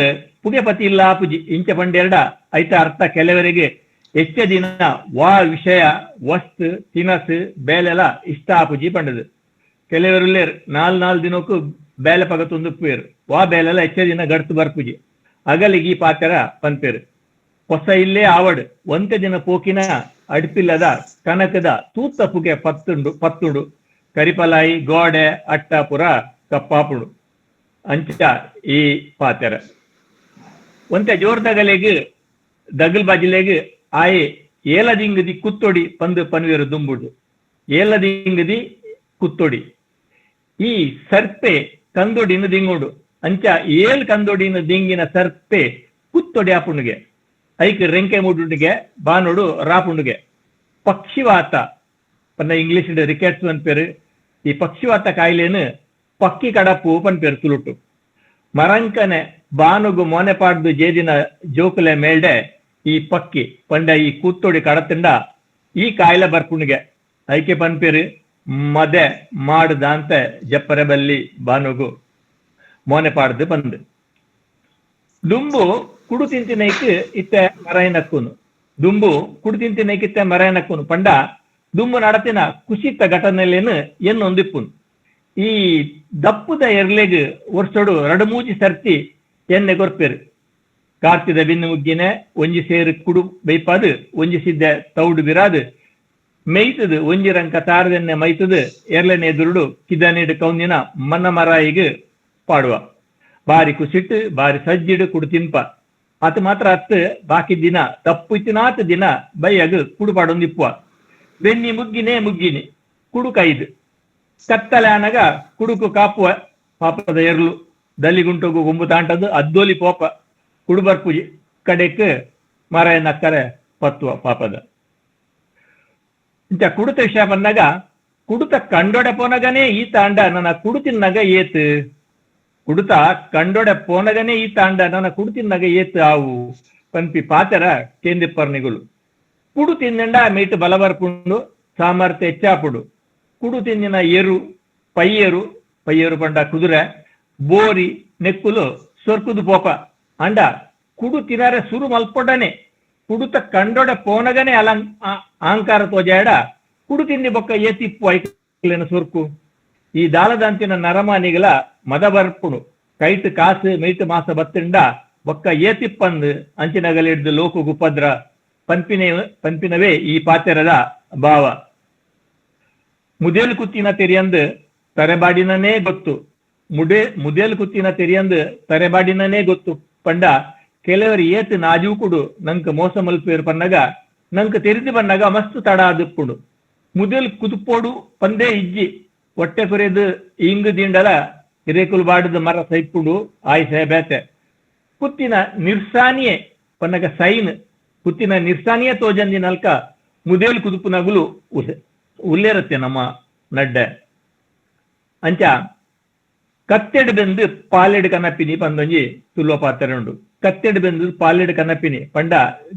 ಪುಗೆಪತಿ ಇಲ್ಲ ಆಪುಜಿ ಇಂಚ ಪಂಡೆರಡ ಐತ ಅರ್ಥ ಕೆಲವರಿಗೆ ಹೆಚ್ಚ ದಿನ ವಾ ವಿಷಯ ವಸ್ತು ತಿನಸು ಬೇಲೆಲ ಇಷ್ಟ ಆಪುಜಿ ಪಂಡದು. ಕೆಲವರುಲ್ಲೇರ್ ನಾಲ್ ನಾಲ್ ದಿನಕ್ಕೂ ಬೇಲೆ ಪಗತೊಂದು ಪೇರು ವಾ ಬೇಲೆಲ ಹೆಚ್ಚ ದಿನ ಗಡ್ತು ಬರ್ಪುಜಿ ಅಗಲಿಗೆ ಈ ಪಾತ್ರ ಪನ್ಪೇರು. ಹೊಸ ಇಲ್ಲೇ ಆವಡ್ ಒಂತೆ ದಿನ ಪೋಕಿನ ಅಡ್ಪಿಲ್ಲದ ಕನಕದ ತೂತ ಪುಗೆ ಪತ್ತುಂಡು ಪತ್ತುಂಡು ಕರಿಪಲಾಯಿ ಗೋಡೆ ಅಟ್ಟಾಪುರ ಕಪ್ಪಾಪುಡು ಅಂಚ ಈ ಪಾತೆರ. ಒಂತೆ ಜೋರ್ದಗಲೆಗ್ ದಗಲ್ ಬಾಜಿಲೆಗ್ ಆಯೆ ಏಲದಿಂಗದಿ ಕುತ್ತೊಡಿ ಪಂದು ಪನ್ವೇರು ದುಂಬುಡು ಏಲದಿಂಗದಿ ಕುತ್ತೊಡಿ ಈ ಸರ್ಪೆ ಕಂದೊಡಿನ ದಿಂಗುಡು ಅಂಚ ಏಲ್ ಕಂದೊಡಿನ ದಿಂಗಿನ ಸರ್ಪೆ ಕುತ್ತೊಡಿ ಆಪುಂಡುಗೆ ಐಕ್ ರೆಂಕೆ ಮೂಡುಂಡಿಗೆ ಬಾನುಡು ರಾಪುಂಡುಗೆ. ಪಕ್ಷಿವಾತ ಪನ್ನ ಇಂಗ್ಲಿಷ್ ರಿಕೆಟ್ಸ್ ಪನ್ಪೇರು. ಈ ಪಕ್ಷಿವಾತ ಕಾಯಿಲೆನು ಪಕ್ಕಿ ಕಡಪು ಪನ್ಪೇರು ತುಳುಟು. ಮರಂಕನೆ ಬಾನುಗು ಮೋನೆ ಪಾಡ್ದು ಜೇದಿನ ಜೋಕುಲೆ ಮೇಲ್ಡೆ ಈ ಪಕ್ಕಿ ಪಂಡ ಈ ಕೂತ್ತೊಡಿ ಕಡತಿಂಡ ಈ ಕಾಯಿಲೆ ಬರ್ಪುಣಿಗೆ ಐಕೆ ಪನ್ಪೇರು ಮದೆ ಮಾಡುದಾಂತೆ ಜಪ್ಪರೆ ಬಲ್ಲಿ ಬಾನುಗು ಮೋನೆ ಪಾಡ್ದು ಬಂದು. ದುಂಬು ಕುಡು ತಿಂತಿನೈಕ್ ಇತ್ತೆ ಮರಾಯನಕ್ಕೂನು ದುಂಬು ಕುಡು ತಿಂತಿನೈಕ್ ಇತ್ತೆ ಮರಾಯನಕ್ಕೂನು ಪಂಡ ದುಂಬು ನಡತಿನ ಕುಸಿತ ಘಟನೆಲೇನು ಎನ್ನೊಂದಿಪ್ಪುನು. ಈ ದಪ್ಪುದ ಎರ್ಲೆಗ್ ವರ್ಷಡು ರಡುಮೂಜಿ ಸರ್ತಿ ಎಣ್ಣೆ ಕೊರ್ಪೇರು. ಕಾರ್ತಿದ ಬಿನ್ನು ಮುಗ್ಗಿನೆ ಒಂಜಿ ಸೇರು ಕುಡು ಬೈಪಾದು ಒಂಜಿ ಸಿದ್ದೆ ತೌಡು ಬಿರಾದು ಮೇಯ್ತದು ಒಂಜಿ ರಂಕ ತಾರದೆನ್ನೆ ಮೈತದು ಎರ್ಲೆನೆ ಎದುರುಡು ಕಿದನಿಡು ಕೌಂದಿನ ಮನ್ನ ಮರಾಯಿಗ್ ಪಾಡುವ. ಬಾರಿ ಕುಸಿಟ್ಟು ಬಾರಿ ಸಜ್ಜಿಡು ಕುಡು ತಿನ್ಪ ಆತ ಮಾತ್ರ ಅತ್ತು ಬಾಕಿ ದಿನ ತಪ್ಪು ಇತ್ತಿನಾತ ದಿನ ಬೈಯಾಗ ಕುಡು ಪಾಡೊಂದಿಪ್ಪುವ. ಬೆನ್ನಿ ಮುಗ್ಗಿನೇ ಮುಗ್ಗಿನಿ ಕುಡು ಕೈದು ಕತ್ತಲೆ ಆನಗ ಕುಡುಕು ಕಾಪುವ ಪಾಪದ ಎರ್ಲು ದಲ್ಲಿಗುಂಟುಗು ಗೊಂಬು ತಾಂಟದು ಅದ್ದೋಲಿ ಪೋಪ ಕುಡುಬರ್ಪುಜಿ ಕಡೆಕ್ ಮರ ನಕ್ಕರೆ ಪತ್ತುವ ಪಾಪದ. ಇಂತ ಕುಡುತ ವಿಷಯ ಬಂದಾಗ ಕುಡುತ ಕಂಡೊಡೆ ಪೋನಗನೇ ಈ ತಾಂಡ ನನ್ನ ಕುಡು ತಿನ್ನಾಗ ಏತ್ ಕುಡುತ ಕಂಡೊಡೆ ಪೋನಗನೇ ಈ ತಾಂಡ ನನ್ನ ಕುಡು ತಿನ್ನಾಗ ಏತ್ ಆವು ಪನ್ಪಿ ಪಾತರ ಕೇಂದಿಪ್ಪರ್ನಿಗಳು. ಕುಡು ತಿಂದಂಡ ಮೇಟ್ ಬಲ ಬರ್ಪುಂಡು ಸಾಮರ್ಥ್ಯ ಹೆಚ್ಚಾಪುಡು. ಕುಡು ತಿಂದಿನ ಏರು ಪೈಯೇರು ಪೈಯೇರು ಪಂಡ ಕುದುರೆ ಬೋರಿ ನೆಕ್ಕುಲು ಸೊರ್ಕುದು ಪೋಪ ಅಂಡ ಕುಡು ತಿನಾರೆ ಸುರು ಮಲ್ಪೊಡನೆ ಕುಡುತ ಕಂಡೊಡೆ ಪೋನಗನೆ ಅಲಂ ಆಂಕಾರ ತೋಜಾಡ ಕುಡು ತಿಂದಿ ಬೊಕ್ಕ ಏತಿಪ್ಪು ಐಕ್ಲೇನ ಸೊರ್ಕು. ಈ ದಾಲದಂತಿನ ನರಮಾನಿಗಳ ಮದ ಬರ್ಪುಣು ಕೈಟ್ ಕಾಸು ಮೈಟ್ ಮಾಸ ಬತ್ತಿಂಡ ಬೊಕ್ಕ ಏತಿಪ್ಪಂದು ಅಂಚಿನಗಲಿಡ್ದು ಲೋಕ ಗುಪದ್ರ ಪನ್ಪಿನ ಪನ್ಪಿನವೇ ಈ ಪಾತೆರದ ಭಾವ. ಮುದೇಲು ಕುತ್ತಿನ ತೆರಿಯಂದು ತರೆಬಾಡಿನನೇ ಗೊತ್ತು ಮುದೇಲು ಕುತ್ತಿನ ತೆರಿಯಂದು ತರೆಬಾಡಿನನೇ ಗೊತ್ತು ಪಂಡ ಕೆಲವರು ಏತ್ ನಾಜೂಕುಡು ನಂಕ್ ಮೋಸ ಮಲ್ಪೇರು ಪನ್ನಗ ನಂಕ್ ತೆರಿದು ಬನ್ನಗ ಮಸ್ತ್ ತಡ ಆದಿಪ್ಪುಂಡು. ಮುದೆಲ್ ಕುದುಪೋಡು ಪಂದೇ ಇಜ್ಜಿ ಹೊಟ್ಟೆ ಕೊರೆದು ಇಂಗು ದಿಂಡಲ ಹಿರೇಕುಲು ಬಾಡದ ಮರ ಸೈಪುಂಡು ಆಯ್ಸೆ ಬೇತೆ. ಕುತ್ತಿನ ನಿರ್ಸಾನಿಯೇ ಪನ್ನಗ ಸೈನ್ ಕುತ್ತಿನ ನಿರ್ಸಾನಿಯೇ ತೋಜಂದಿ ನಲ್ಕ ಮುದೇಲ್ ಕುದುಪುನಗುಲು ಉಲ್ಲೇರತ್ತೆ ನಮ್ಮ ನಡ್ಡೆ. ಅಂಚ ಕತ್ತೆಡ್ ಬೆಂದು ಪಾಲೆಡ್ ಕನಪಿನಿ ಪಂದೊಂಜಿ ತುಳುವ ಪಾತ್ರ ಉಂಡು. ಕತ್ತೆಡ್ ಬೆಂದು ಪಾಲೆಡ್ ಕನಪಿನಿ ಪಂಡ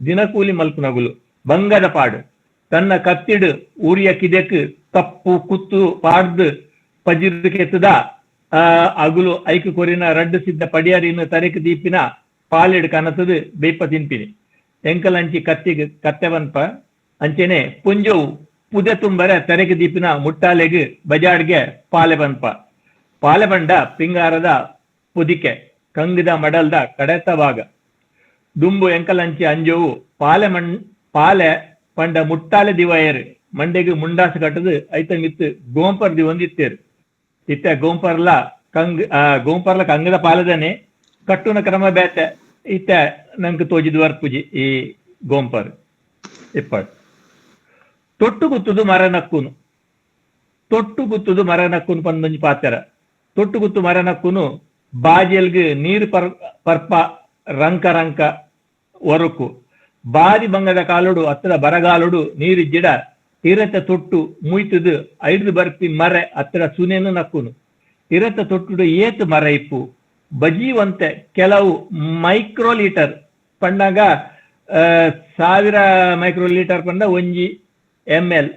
ದಿನಕೂಲಿ ಮಲ್ಪುನಗುಲು ಬಂಗದ ಪಾಡು ತನ್ನ ಕತ್ತಿಡ್ ಊರಿಯ ಕಿದೆಕ್ ತಪ್ಪು ಕುತ್ತು ಪಾಡ್ದು ಪಜಿರ್ ಕೆತ್ತದ ಅಗುಲು ಐಕ್ ಕೊರಿನ ರಡ್ಡು ಸಿದ್ಧ ಪಡಿಯಾರಿನ ತರೆಕ್ ದೀಪಿನ ಪಾಲೆಡ್ ಕನತದು ಬೇಪ ತಿನ್ಪಿನಿ. ಎಂಕಲಂಚಿ ಕತ್ತಿಗ್ ಕತ್ತೆ ಪನ್ಪ. ಅಂಚೆನೆ ಪುಂಜವು ಪುದೆ ತುಂಬರೆ ತರೆಕ್ ದೀಪಿನ ಮುಟ್ಟಾಲೆಗ್ ಬಜಾಡ್ಗೆ ಪಾಲೆ ಪನ್ಪ. ಪಾಲೆ ಪಂಡ ಪಿಂಗಾರದ ಪುದಿಕೆ ಕಂಗದ ಮಡಲ್ದ ಕಡೆತ ಭಾಗ. ದುಂಬು ಎಂಕಲಂಚಿ ಅಂಜೋವು ಪಾಲೆ ಮಣ್ ಪಾಲೆ ಪಂಡ ಮುಟ್ಟಾಲೆ ದಿವಾಯರು ಮಂಡೆಗ್ ಮುಂಡಾಸು ಕಟ್ಟದು ಐತ ಮಿತ್ತು ಗೋಂಪರ್ ದಿವೊಂದಿತ್ತೇರು. ಇತ್ತೆ ಗೋಂಪರ್ಲ ಕಂಗ್ ಗೋಂಪರ್ಲ ಕಂಗದ ಪಾಲೆದನೆ ಕಟ್ಟುನ ಕ್ರಮ ಬೇತೆ. ಇತ್ತೆ ನಂಗೆ ತೋಜಿದ್ ವರ್ಪುಜಿ ಈ ಗೋಂಪರ್ ಇಪ್ಪಡ್. ತೊಟ್ಟು ಗುತ್ತುದು ಮರ ನಕ್ಕುನು ತೊಟ್ಟು ಗುತ್ತುದು ಮರ ನಕ್ಕುನು ಪಂದೊಂಜಿ ಪಾತೆರ. ತೊಟ್ಟು ಗುತ್ತು ಮರ ನಕ್ಕುನು ಬಾಜೆಲ್ಗ್ ನೀರು ಪರ್ಪ ರಂಕ ರಂಕ ಒರಕು ಬಾರಿ ಬಂಗದ ಕಾಲುಡು ಅತ್ತದ ಬರಗಾಲುಡು ನೀರಿಜ್ಜಿಡ ಇರತ ತೊಟ್ಟು ಮುಯ್ತುದು ಐದು ಬರ್ಪಿ ಮರೆ ಅತ್ತದ ಸುನೇನು ನಕ್ಕುನು. ಇರತ ತೊಟ್ಟುಡು ಏತು ಮರ ಇಪ್ಪು ಬಜೀವಂತೆ ಕೆಲವು ಮೈಕ್ರೋಲೀಟರ್ ಪಂಡಾಗ 1000 ಮೈಕ್ರೋಲೀಟರ್ ಪಂಡ ಒಂಜಿ ಎಮ್ ಎಲ್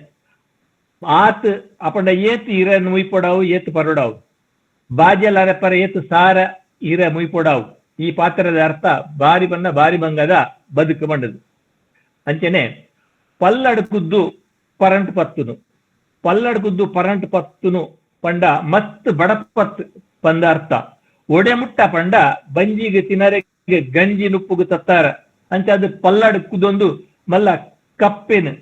ಆತ್ ಅಪಂಡ ಏತ್ ಇರ ಮುಯ್ಪೊಡಾವು ಏತ್ ಪರೊಡಾವು ಬಾಜೆಲ್ ಅರೆಪರ ಏತ್ ಸಾರ ಇರ ಮುಯ್ಪೊಡಾವು. ಈ ಪಾತ್ರದ ಅರ್ಥ ಬಾರಿ ಬಣ್ಣ ಬಾರಿ ಬಂಗದ ಬದುಕು ಬಂಡದು. ಅಂಚೆನೆ ಪಲ್ಲಡ್ ಕುದ್ದು ಪರಂಟ್ ಪತ್ತುನು ಪಲ್ಲಡ್ ಕುದ್ದು ಪರಂಟ್ ಪತ್ತುನು ಪಂಡ ಮಸ್ತ್ ಬಡಪತ್ ಪಂದ ಅರ್ಥ. ಒಡೆ ಮುಟ್ಟ ಪಂಡ ಬಂಜಿಗೆ ತಿನರೆಗೆ ಗಂಜಿ ನುಪ್ಪುಗು ತತ್ತಾರ ಅಂಚ ಅದು ಪಲ್ಲಡ್ ಕುದೊಂದು ಮಲ್ಲ ಕಪ್ಪೆನು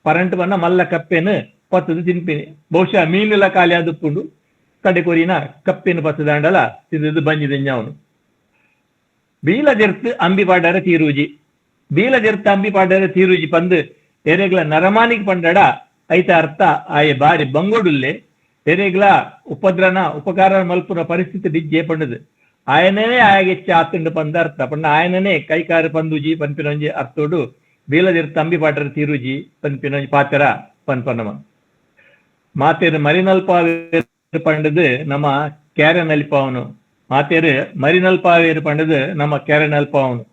ಪರಂಟ್ ಬಣ್ಣ ಮಲ್ಲ ಕಪ್ಪೆನು ಪತ್ತದು ತಿನ್ಪಿನಿ. ಬಹುಶಃ ಮೀನುಲ ಖಾಲಿ ಆದುಪ್ಪುಂಡು ಕಡೆ ಕೊರಿನ ಕಪ್ಪೆನು ಪತ್ತದಾಂಡಲ ತಿಂದದ್ದು ಬಂಜಿ ತಿಂಜವನು. ಬೀಲ ಜೆರ್ತ್ ಅಂಬಿ ಪಾಡರ ತೀರೂಜಿ ಬೀಲ ಜೆರ್ತ್ ಅಂಬಿ ಪಾಡರ ತೀರೂಜಿ ಪಂದು ಎರೆಗ್ಲ ನರಮಾನಿಗೆ ಪಂಡಡ ಐತ ಅರ್ಥ ಆಯೆ ಬಾರಿ ಬಂಗೋಡುಲ್ಲೆ ಎರೆಗ್ಲ ಉಪದ್ರನ ಉಪಕಾರ ಮಲ್ಪುನ ಪರಿಸ್ಥಿತಿ ಡಿಜ್ಜೆ ಪಂಡದು ಆಯನೇ ಆಯಗೆಚ್ಚ ಆತುಂಡು ಪಂದ ಅರ್ಥ. ಪಂಡ ಆಯನನೇ ಕೈಕಾರು ಪಂದುಜಿ ಪನ್ಪಿನೊಂಜಿ ಅರ್ಥೋಡು ಬೀಲ ಜೆರ್ತ್ ಅಂಬಿ ಪಾಡರ ತೀರೂಜಿ ಪನ್ಪಿನೊಂಜಿ ಪಾತೆರ ಪನ್ಪನಮ. ಮಾತೇರು ಮರಿನಲ್ಪಾವೇರು ಪಂಡದು ನಮ್ಮ ಕ್ಯಾರೆ ನಲಿಪಾವನು. ಮಾತೇರು ಮರಿನಲ್ಪಾವೇರು ಪಂಡದು ನಮ್ಮ ಕ್ಯಾರೆ ನಲ್ಪಾವನು.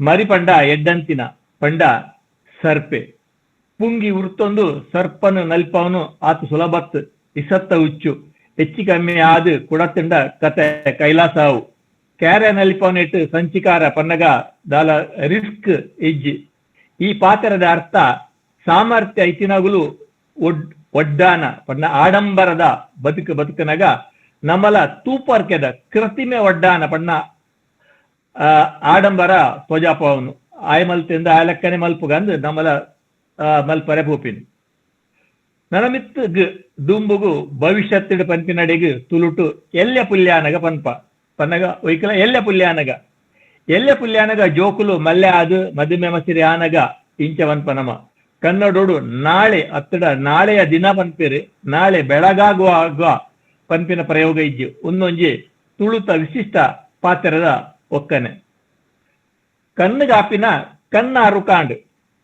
ಮರಿ ಪಂಡ ಎಡ್ಡಂತಿನ ಪಂಡ ಸರ್ಪೆ ಪುಂಗಿ ಉರ್ತೊಂದು ಸರ್ಪನು ನಲ್ಪಾವನು ಆತು ಸುಲಭತ್ ಇಸತ್ತ ಹುಚ್ಚು ಹೆಚ್ಚು ಕಮ್ಮಿ ಆದು ಕುಡತಿಂಡ ಕತೆ ಕೈಲಾಸಾವು. ಕ್ಯಾರೆ ನಲಿಪಾವನೆಟ್ಟು ಸಂಚಿಕಾರ ಪನ್ನಗ ದಾಲ ರಿಸ್ಕ್ ಇಜ್ಜಿ. ಈ ಪಾತ್ರದ ಅರ್ಥ ಸಾಮರ್ಥ್ಯ ಇತ್ತಿನಗುಲು ಒಡ್ಡಾನ ಪಣ್ಣ ಆಡಂಬರದ ಬದುಕು ಬದುಕನಗ ನಮ್ಮಲ ತೂಪರ್ಕೆದ ಕೃತಿಮೆ ಒಡ್ಡಾನ ಪಣ್ಣ ಆಡಂಬರ ತ್ವಜಾಪವನು ಆಯ ಮಲ್ತಿಂದ ಆಯಲಕ್ಕನೆ ಮಲ್ಪುಗಂದು ನಮ್ಮಲ ಮಲ್ಪರೆ ಪೂಪಿನಿ. ನನಮಿತ್ತು ದುಂಬುಗು ಭವಿಷ್ಯತ್ತಿಡು ಪನ್ಪಿನಡೆಗು ತುಳುಟು ಎಲ್ಯ ಪುಲ್ಯಾನಗ ಪನ್ಪ ಪನ್ನಗ ಒಯ್ಕಲ ಎಲ್ಯ ಪುಲ್ಯಾನಗ ಎಲ್ಯ ಪುಲ್ಯಾನಗ ಜೋಕುಲು ಮಲ್ಲೆ ಆದು ಮದುಮೆ ಮಸಿರಿ ಆನಗ ಇಂಚ ಪನ್ಪ ನಮ. ಕನ್ನಡೋಡು ನಾಳೆ ಅತ್ತಡ ನಾಳೆಯ ದಿನ ಪನ್ಪೇರು ನಾಳೆ ಬೆಳಗಾಗುವಾಗ ಪನ್ಪಿನ ಪ್ರಯೋಗ ಇಜ್ಜಿ. ಒಂದೊಂಜಿ ತುಳುತ ವಿಶಿಷ್ಟ ಪಾತ್ರದ ಒಕ್ಕನೆ. ಕಣ್ಣುಗಾಪಿನ ಕಣ್ಣಾರು ಕಾಂಡ್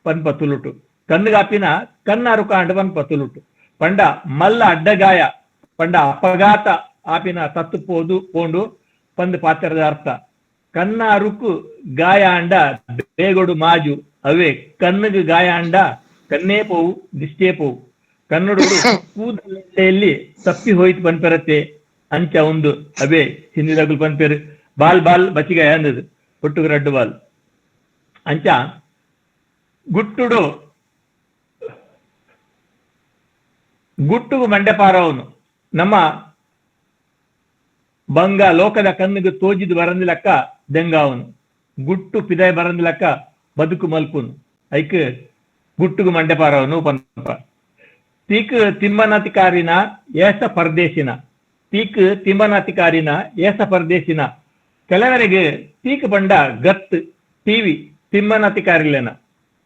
ಪನ್ಪ ತುಳುಟು ಕಣ್ಣುಗಾಪಿನ ಕಣ್ಣಾರು ಕಾಂಡ್ ಪನ್ಪ ತುಳುಟು ಪಂಡ ಮಲ್ಲ ಅಡ್ಡಗಾಯ ಪಂಡ ಅಪಘಾತ ಆಪಿನ ತತ್ತು ಪೋದು ಪೋಂಡು ಪಂದು ಪಾತ್ರದ ಅರ್ಥ. ಕಣ್ಣಾರುಕು ಗಾಯ ಅಂಡ ಬೇಗೊಡು ಮಾಜು ಅವೇ ಕಣ್ಣಿಗೆ ಗಾಯ ಅಂಡ ಕಣ್ಣೇ ಪೋವು ದಿಷ್ಟೇ ಪೋವು. ಕನ್ನಡೋಡು ಕೂದಲೆಯಲ್ಲಿ ತಪ್ಪಿ ಹೋಯ್ತು ಪನ್ಪೆರತ್ತೆ ಅಂಚ ಒಂದು ಅವೇ ಹಿಂದಿದಾಗಲು ಪನ್ಪೇರು ಬಾಲ್ ಬಾಲ್ ಬಚ್ಚಿಗಾಯ ಅಂದದು ಒಟ್ಟುಗು ರಡ್ಡು ಬಾಲ್ ಅಂಚ. ಗುಟ್ಟುಡು ಗುಟ್ಟುಗು ಮಂಡೆಪಾರವನು ನಮ್ಮ ಬಂಗ ಲೋಕದ ಕಣ್ಣಿಗೆ ತೋಜಿದು ಬರಂದಿಲಕ್ಕ ದೆಂಗಾವನು ಗುಟ್ಟು ಪಿದಾಯ ಬರಂದಿಲಕ್ಕ ಬದುಕು ಮಲ್ಪುನು ಐಕ್ ಗುಟ್ಟುಗು ಮಂಡೆಪಾರವನು ಪನ್ಪ. ತೀಕ್ ತಿಮ್ಮನತಿಕಾರಿನ ಏಸ ಪರದೇಶಿನ ತೀಕ್ ತಿಮ್ಮನತಿಕಾರಿನ ಏಸ ಪರದೇಶಿನ ಕೆಲವರಿಗೆ ತೀಕ್ ಪಂಡ ಗತ್ ಟಿವಿ ತಿಮ್ಮನತಿಕಾರಿಲೇನ.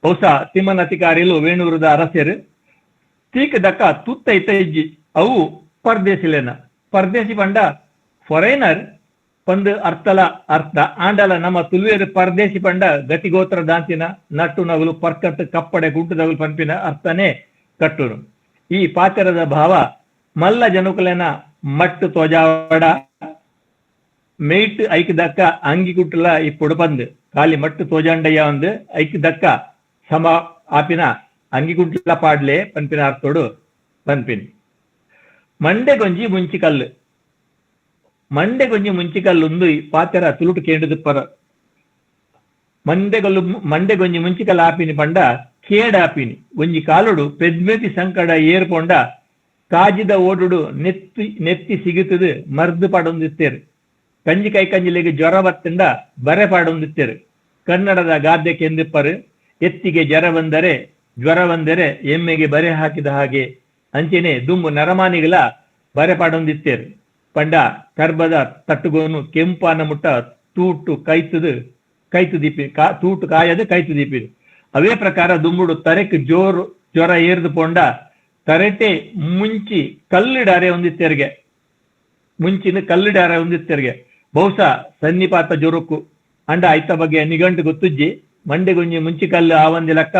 ಬಹುಶಃ ತಿಮ್ಮನ ಅಧಿಕಾರಿಲು ವೇಣೂರದ ಅರಸರು. ತೀಕ್ ದಕ್ಕ ತುತ್ತ ಇತ್ತ ಇಜ್ಜಿ, ಅವು ಪರ್ದೇಶಿಲೇನ. ಪರ್ದೇಶಿ ಪಂಡ ಫಾರಿನರ್ ಪಂದ್ ಅರ್ಥಲ ಅರ್ಥ. ಆಂಡಲ ನಮ್ಮ ತುಳುವೇರು ಪರ್ದೇಶಿ ಪಂಡ ಗತಿಗೋತ್ರ ದಾಂತಿನ ನಟ್ಟು ನಗಲು ಪರ್ಕತ್ ಕಪ್ಪಡೆ ಗುಂಟುದಗಲು ಪನ್ಪಿನ ಅರ್ಥನೇ ಕಟ್ಟುನು. ಈ ಪಾತೆರದ ಭಾವ ಮಲ್ಲ ಜನಕುಲೆನ ಮಟ್ಟು ತೋಜಾವಡ ಮೇಟ್ ಐಕ್ ದಕ್ಕ ಅಂಗಿ ಕುಟ್ಟಲ ಇಪ್ಪುಡು ಪಂದ್ ಖಾಲಿ ಮಟ್ಟು ತೋಜಾಂಡಯ್ಯ ಒಂದು ಐಕ್ ದಕ್ಕ ಸಮ ಆಪಿನ ಅಂಗಿ ಕುಂಟ್ಲ ಪಾಡ್ಲೆ ಪನ್ಪಿನ ಅರ್ಥೋಡು ಪನ್ಪಿನಿ. ಮಂಡೆಗೊಂಜಿ ಮುಂಚಿ ಕಲ್ಲು, ಮಂಡೆಗೊಂಜಿ ಮುಂಚಿ ಕಲ್ಲು ಒಂದು ಪಾತೆರ ತುಳುಟು ಕೇಂದ್ರದ ಪರ. ಮಂಡೆಗೊಲ್ಲು ಮಂಡೆಗೊಂಜಿ ಮುಂಚಿಕಲ್ಲು ಆಪಿನಿ ಪಂಡ ಕೇಡಾಪಿನಿ. ಒಂಜಿ ಕಾಲುಡು ಪೆದ್ಮೆತಿ ಸಂಕಡ ಏರ್ಪೊಂಡ ಕಾಜಿದ ಓಡುಡು ನೆತ್ತಿ ನೆತ್ತಿ ಸಿಗುತ್ತದೆ ಮರ್ದು ಪಾಡೊಂದಿತ್ತೇರು. ಕಂಜಿ ಕೈ ಕಂಜಿಲಿಗೆ ಜ್ವರ ಬತ್ತಂಡ ಬರೆ ಪಾಡೊಂದಿತ್ತೇರು. ಕನ್ನಡದ ಗಾದ್ಯ ಕೆಂದಿಪ್ಪರು, ಎತ್ತಿಗೆ ಜ್ವರ ಬಂದರೆ ಜ್ವರ ಬಂದರೆ ಎಮ್ಮೆಗೆ ಬರೆ ಹಾಕಿದ ಹಾಗೆ. ಅಂಚೆನೆ ದುಂಬು ನರಮಾನಿಗಳ ಬರೆ ಪಾಡೊಂದಿತ್ತೇರು. ಪಂಡ ಕರ್ಬದ ತಟ್ಟುಗೋನು ಕೆಂಪಾನ ಮುಟ್ಟ ತೂಟು ಕೈತದು ಕೈತು ದೀಪಿ ತೂಟು ಕಾಯದು ಕೈತು ದೀಪಿ. ಅವೇ ಪ್ರಕಾರ ದುಂಬುಡು ತರೆಕ್ ಜೋರು ಜ್ವರ ಏರ್ದು ಪೊಂಡ ತರೆಟೆ ಮುಂಚಿ ಕಲ್ಲಿಡಾರೆ ಹೊಂದಿತ್ತೆರ್ಗೆ, ಮುಂಚಿನ ಕಲ್ಲಿಡಾರೆ ಹೊಂದಿತ್ತೆರ್ಗೆ. ಬಹುಶಃ ಸನ್ನಿಪಾತ ಜೊರುಕು ಅಂಡ ಐತ ಬಗ್ಗೆ ನಿಘಂಟು ಗೊತ್ತುಜ್ಜಿ. ಮಂಡೆಗುಂಜಿ ಮುಂಚಿ ಕಲ್ಲು ಆವಂದಿ ಲಕ್ಕ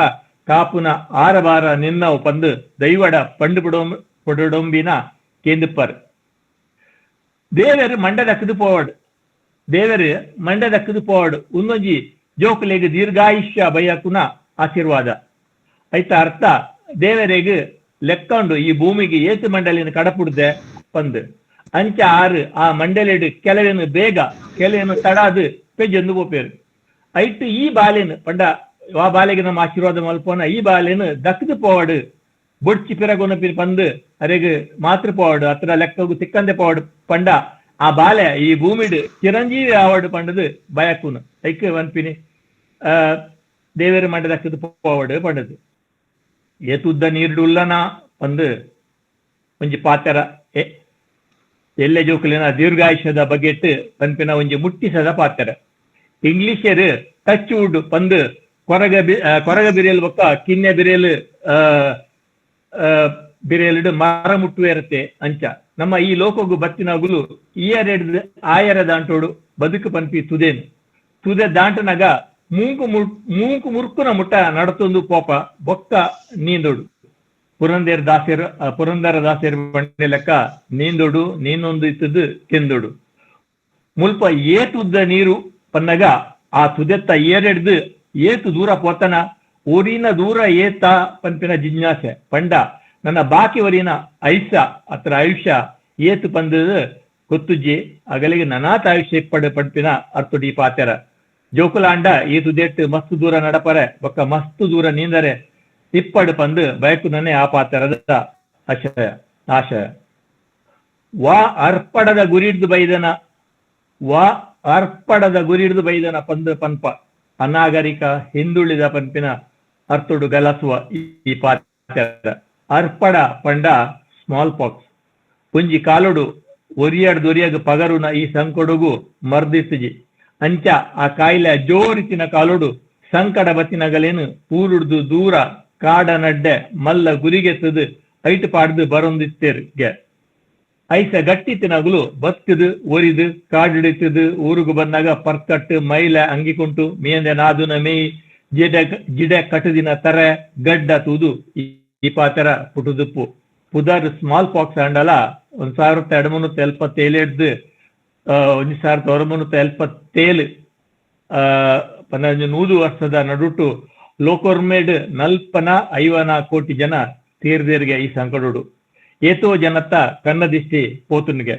ಕಾಪುನ ಆರಬಾರ ನಿನ್ನವು ಪಂದು ದೈವಡ ಪಂಡು ಪುಡೊಂಬಿನ ಕೇಂದಿಪ್ಪರ್. ದೇವರು ಮಂಡೆ ದಕ್ಕದು ಪೋವಡ್, ದೇವರು ಮಂಡೆ ದಕ್ಕದು ಪೋವಡ್ ಉನ್ನೊಂಜಿ ಜೋಕುಲೆಗ್ ದೀರ್ಘಾಯುಷ್ಯ ಬಯಕುನ ಆಶೀರ್ವಾದ. ಐತ ಅರ್ಥ ದೇವರೆಗ್ ಲೆಕ್ಕಂಡು ಈ ಭೂಮಿಗೆ ಏತು ಮಂಡಲಿನ ಕಡಪುಡ್ದೆ ಪಂದು ಅಂಚ ಆರು ಆ ಮಂಡಲಿಡ್ ಕೆಲವೇನು ಬೇಗ ಕೆಲವೇನು ತಡಾದು ಪೆಜ್ಜೊಂದು ಪೋಪೇರು. ಐಟ್ ಈ ಬಾಲೆನು ಪಂಡ ಆ ಬಾಲೆಗೆ ನಮ್ಮ ಆಶೀರ್ವಾದ ಮಲ್ಪೋನ ಈ ಬಾಲೆನು ದಕ್ಕದು ಪೋವಡು ಬೊಡ್ಚಿ ಪಿರಗೊನ ಪಂದು ಅರೆಗ್ ಮಾತೃ ಪೋವಡು ಅತ್ರ ಲೆಕ್ಕಗು ತಿಕ್ಕಂದೆ ಪೋವಡು ಪಂಡ ಆ ಬಾಲೆ ಈ ಭೂಮಿಡ್ ಚಿರಂಜೀವಿ ಆವಡು ಪಂಡದು ಬಯಕುನು. ಐಕ್ ವನ್ಪಿನಿ ದೇವೇರು ಮಂಡ ದಕ್ಕದು ಪೋವಡು ಪಂಡದು. ಏತುದ್ದ ನೀರುಡುಲ್ಲನ ಪಂದು ಒಂಜಿ ಪಾತೆರ ಎಲ್ಲೆ ಜೋಕುಲಿನ ದೀರ್ಘಾಯುಷ್ಯದ ಬಗೆಟ್ ಪನ್ಪಿನ ಒಂಜಿ ಮುಟ್ಟಿಸದ ಪಾತೆರ. ಇಂಗ್ಲಿಷರು ಟಚ್ ವುಡ್ ಪಂದು ಕೊರಗ ಕೊರಗ ಬಿರಿಯಲ್ ಬೊಕ್ಕ ಕಿನ್ನೆ ಬಿರಿಯಲ್ ಬಿರಿಯಲ್ಡ್ ಮರ ಮುಟ್ಟುವೇರತೆ ಅಂಚ ನಮ್ಮ ಈ ಲೋಕಗು ಬತ್ತಿನಗುಲು ಈಯರೆಡ್ ಆಯರ ದಾಂಟೋಡು ಬದುಕು ಪನ್ಪಿ ತುದೇನು. ತುದೆ ದಾಂಟನಗ ಮೂಂಕು ಮೂಂಕು ಮುರ್ಕುನ ಮುಟ್ಟ ನಡತೊಂದು ಪೋಪ ಬೊಕ್ಕ ನೀಂದೋಡು. ಪುರಂದರ ದಾಸರು ಪುರಂದರ ದಾಸರು ಬಂಡೆ ಲೆಕ್ಕ ನೀಂದೋಡು ನೀನೊಂದು ಇತ್ತದು ಕೆಂದೋಡು. ಮುಲ್ಪ ಏತುದ್ದ ನೀರು ಪನ್ನಗ ಆ ತುದೆತ್ತ ಏರೆಡ್ದು ಏತು ದೂರ ಪೋತನ ಊರಿನ ದೂರ ಏತ ಪನ್ಪಿನ ಜಿಜ್ಞಾಸೆ. ಪಂಡ ನನ್ನ ಬಾಕಿ ವರಿನ ಐಸ ಅತ್ರ ಆಯುಷ್ಯ ಏತು ಪಂದದು ಗೊತ್ತುಜ್ಜಿ ಅಗಲಿಗೆ ನನಾತ ಆಯುಷ್ಯ ಇಪ್ಪಡು ಪಂಪಿನ ಅರ್ತುಡಿ ಪಾತೆರ. ಜೋಕುಲಾಂಡ ಈ ತುದೆಟ್ಟು ಮಸ್ತು ದೂರ ನಡಪರೆ ಬೊಕ್ಕ ಮಸ್ತು ದೂರ ನೀಂದರೆ ಇಪ್ಪಡು ಪಂದು ಬಯಕುನನೆ ಆ ಪಾತೆರದ ಆಶಯ ಆಶಯ. ವಾ ಅರ್ಪಡದ ಗುರಿಡ್ದು ಬೈದನ, ವಾ ಅರ್ಪಡದ ಗುರಿಡ್ದು ಬೈದನ ಪಂದು ಪನ್ಪ ಅನಾಗರಿಕ ಹಿಂದುಳಿದ ಪನ್ಪಿನ ಅರ್ತುಡು ಗಲಸುವ ಈ ಪಾತೆರ. ಅರ್ಪಡ ಪಂಡ ಸ್ಮಾಲ್ ಪಾಕ್ಸ್. ಪುಂಜಿ ಕಾಲುಡು ಒರಿಯಡ್ ದೊರಿಯಗ್ ಪಗರುನ ಈ ಸಂಕೊಡುಗು ಮರ್ದಿತ್ತುಜಿ. ಅಂಚ ಆ ಕಾಯಿಲೆ ಜೋರಿತಿನ ಕಾಲುಡು ಸಂಕಡ ಬತ್ತಿನಗಲೇನು ಊರುಡ್ದು ದೂರ ಕಾಡ ನಡ್ಡೆ ಮಲ್ಲ ಗುರಿಗೆತ್ತದು ಐಟು ಪಾಡ್ದು ಬರೊಂದಿತ್ತೇರ್ಗೆ. ಐಸ ಗಟ್ಟಿ ತಿನಗುಲು ಬತ್ತದು ಒರಿದು ಕಾಡಿಡಿತದು ಊರುಗು ಬಂದಾಗ ಪರ್ಕಟ್ಟು ಮೈಲ ಅಂಗಿಕುಂಟು ಮೀಂದೆ ನಾದುನ ಮೇಯ್ ಜಿಡ ಜಿಡ ಕಟ್ಟುದಿನ ತರೆ ಗಡ್ಡ ತೂದು ಈ ಪಾತೆರ ಪುಟುದುಪ್ಪು. ಪುದರ್ ಸ್ಮಾಲ್ ಪಾಕ್ಸ್ ಅಂಡಲ 1277 1977 100 ವರ್ಷದ ನಡುಟು ಲೋಕೊರ್ಮೇಡ್ 40-50 ಕೋಟಿ ಜನ ತೀರ್ದೇರ್ಗೆ ಈ ಸಂಕಟೋಡು. ಏತೋ ಜನತ್ತ ಕನ್ನದಿಷ್ಟಿ ಪೋತುನ್ಗೆ.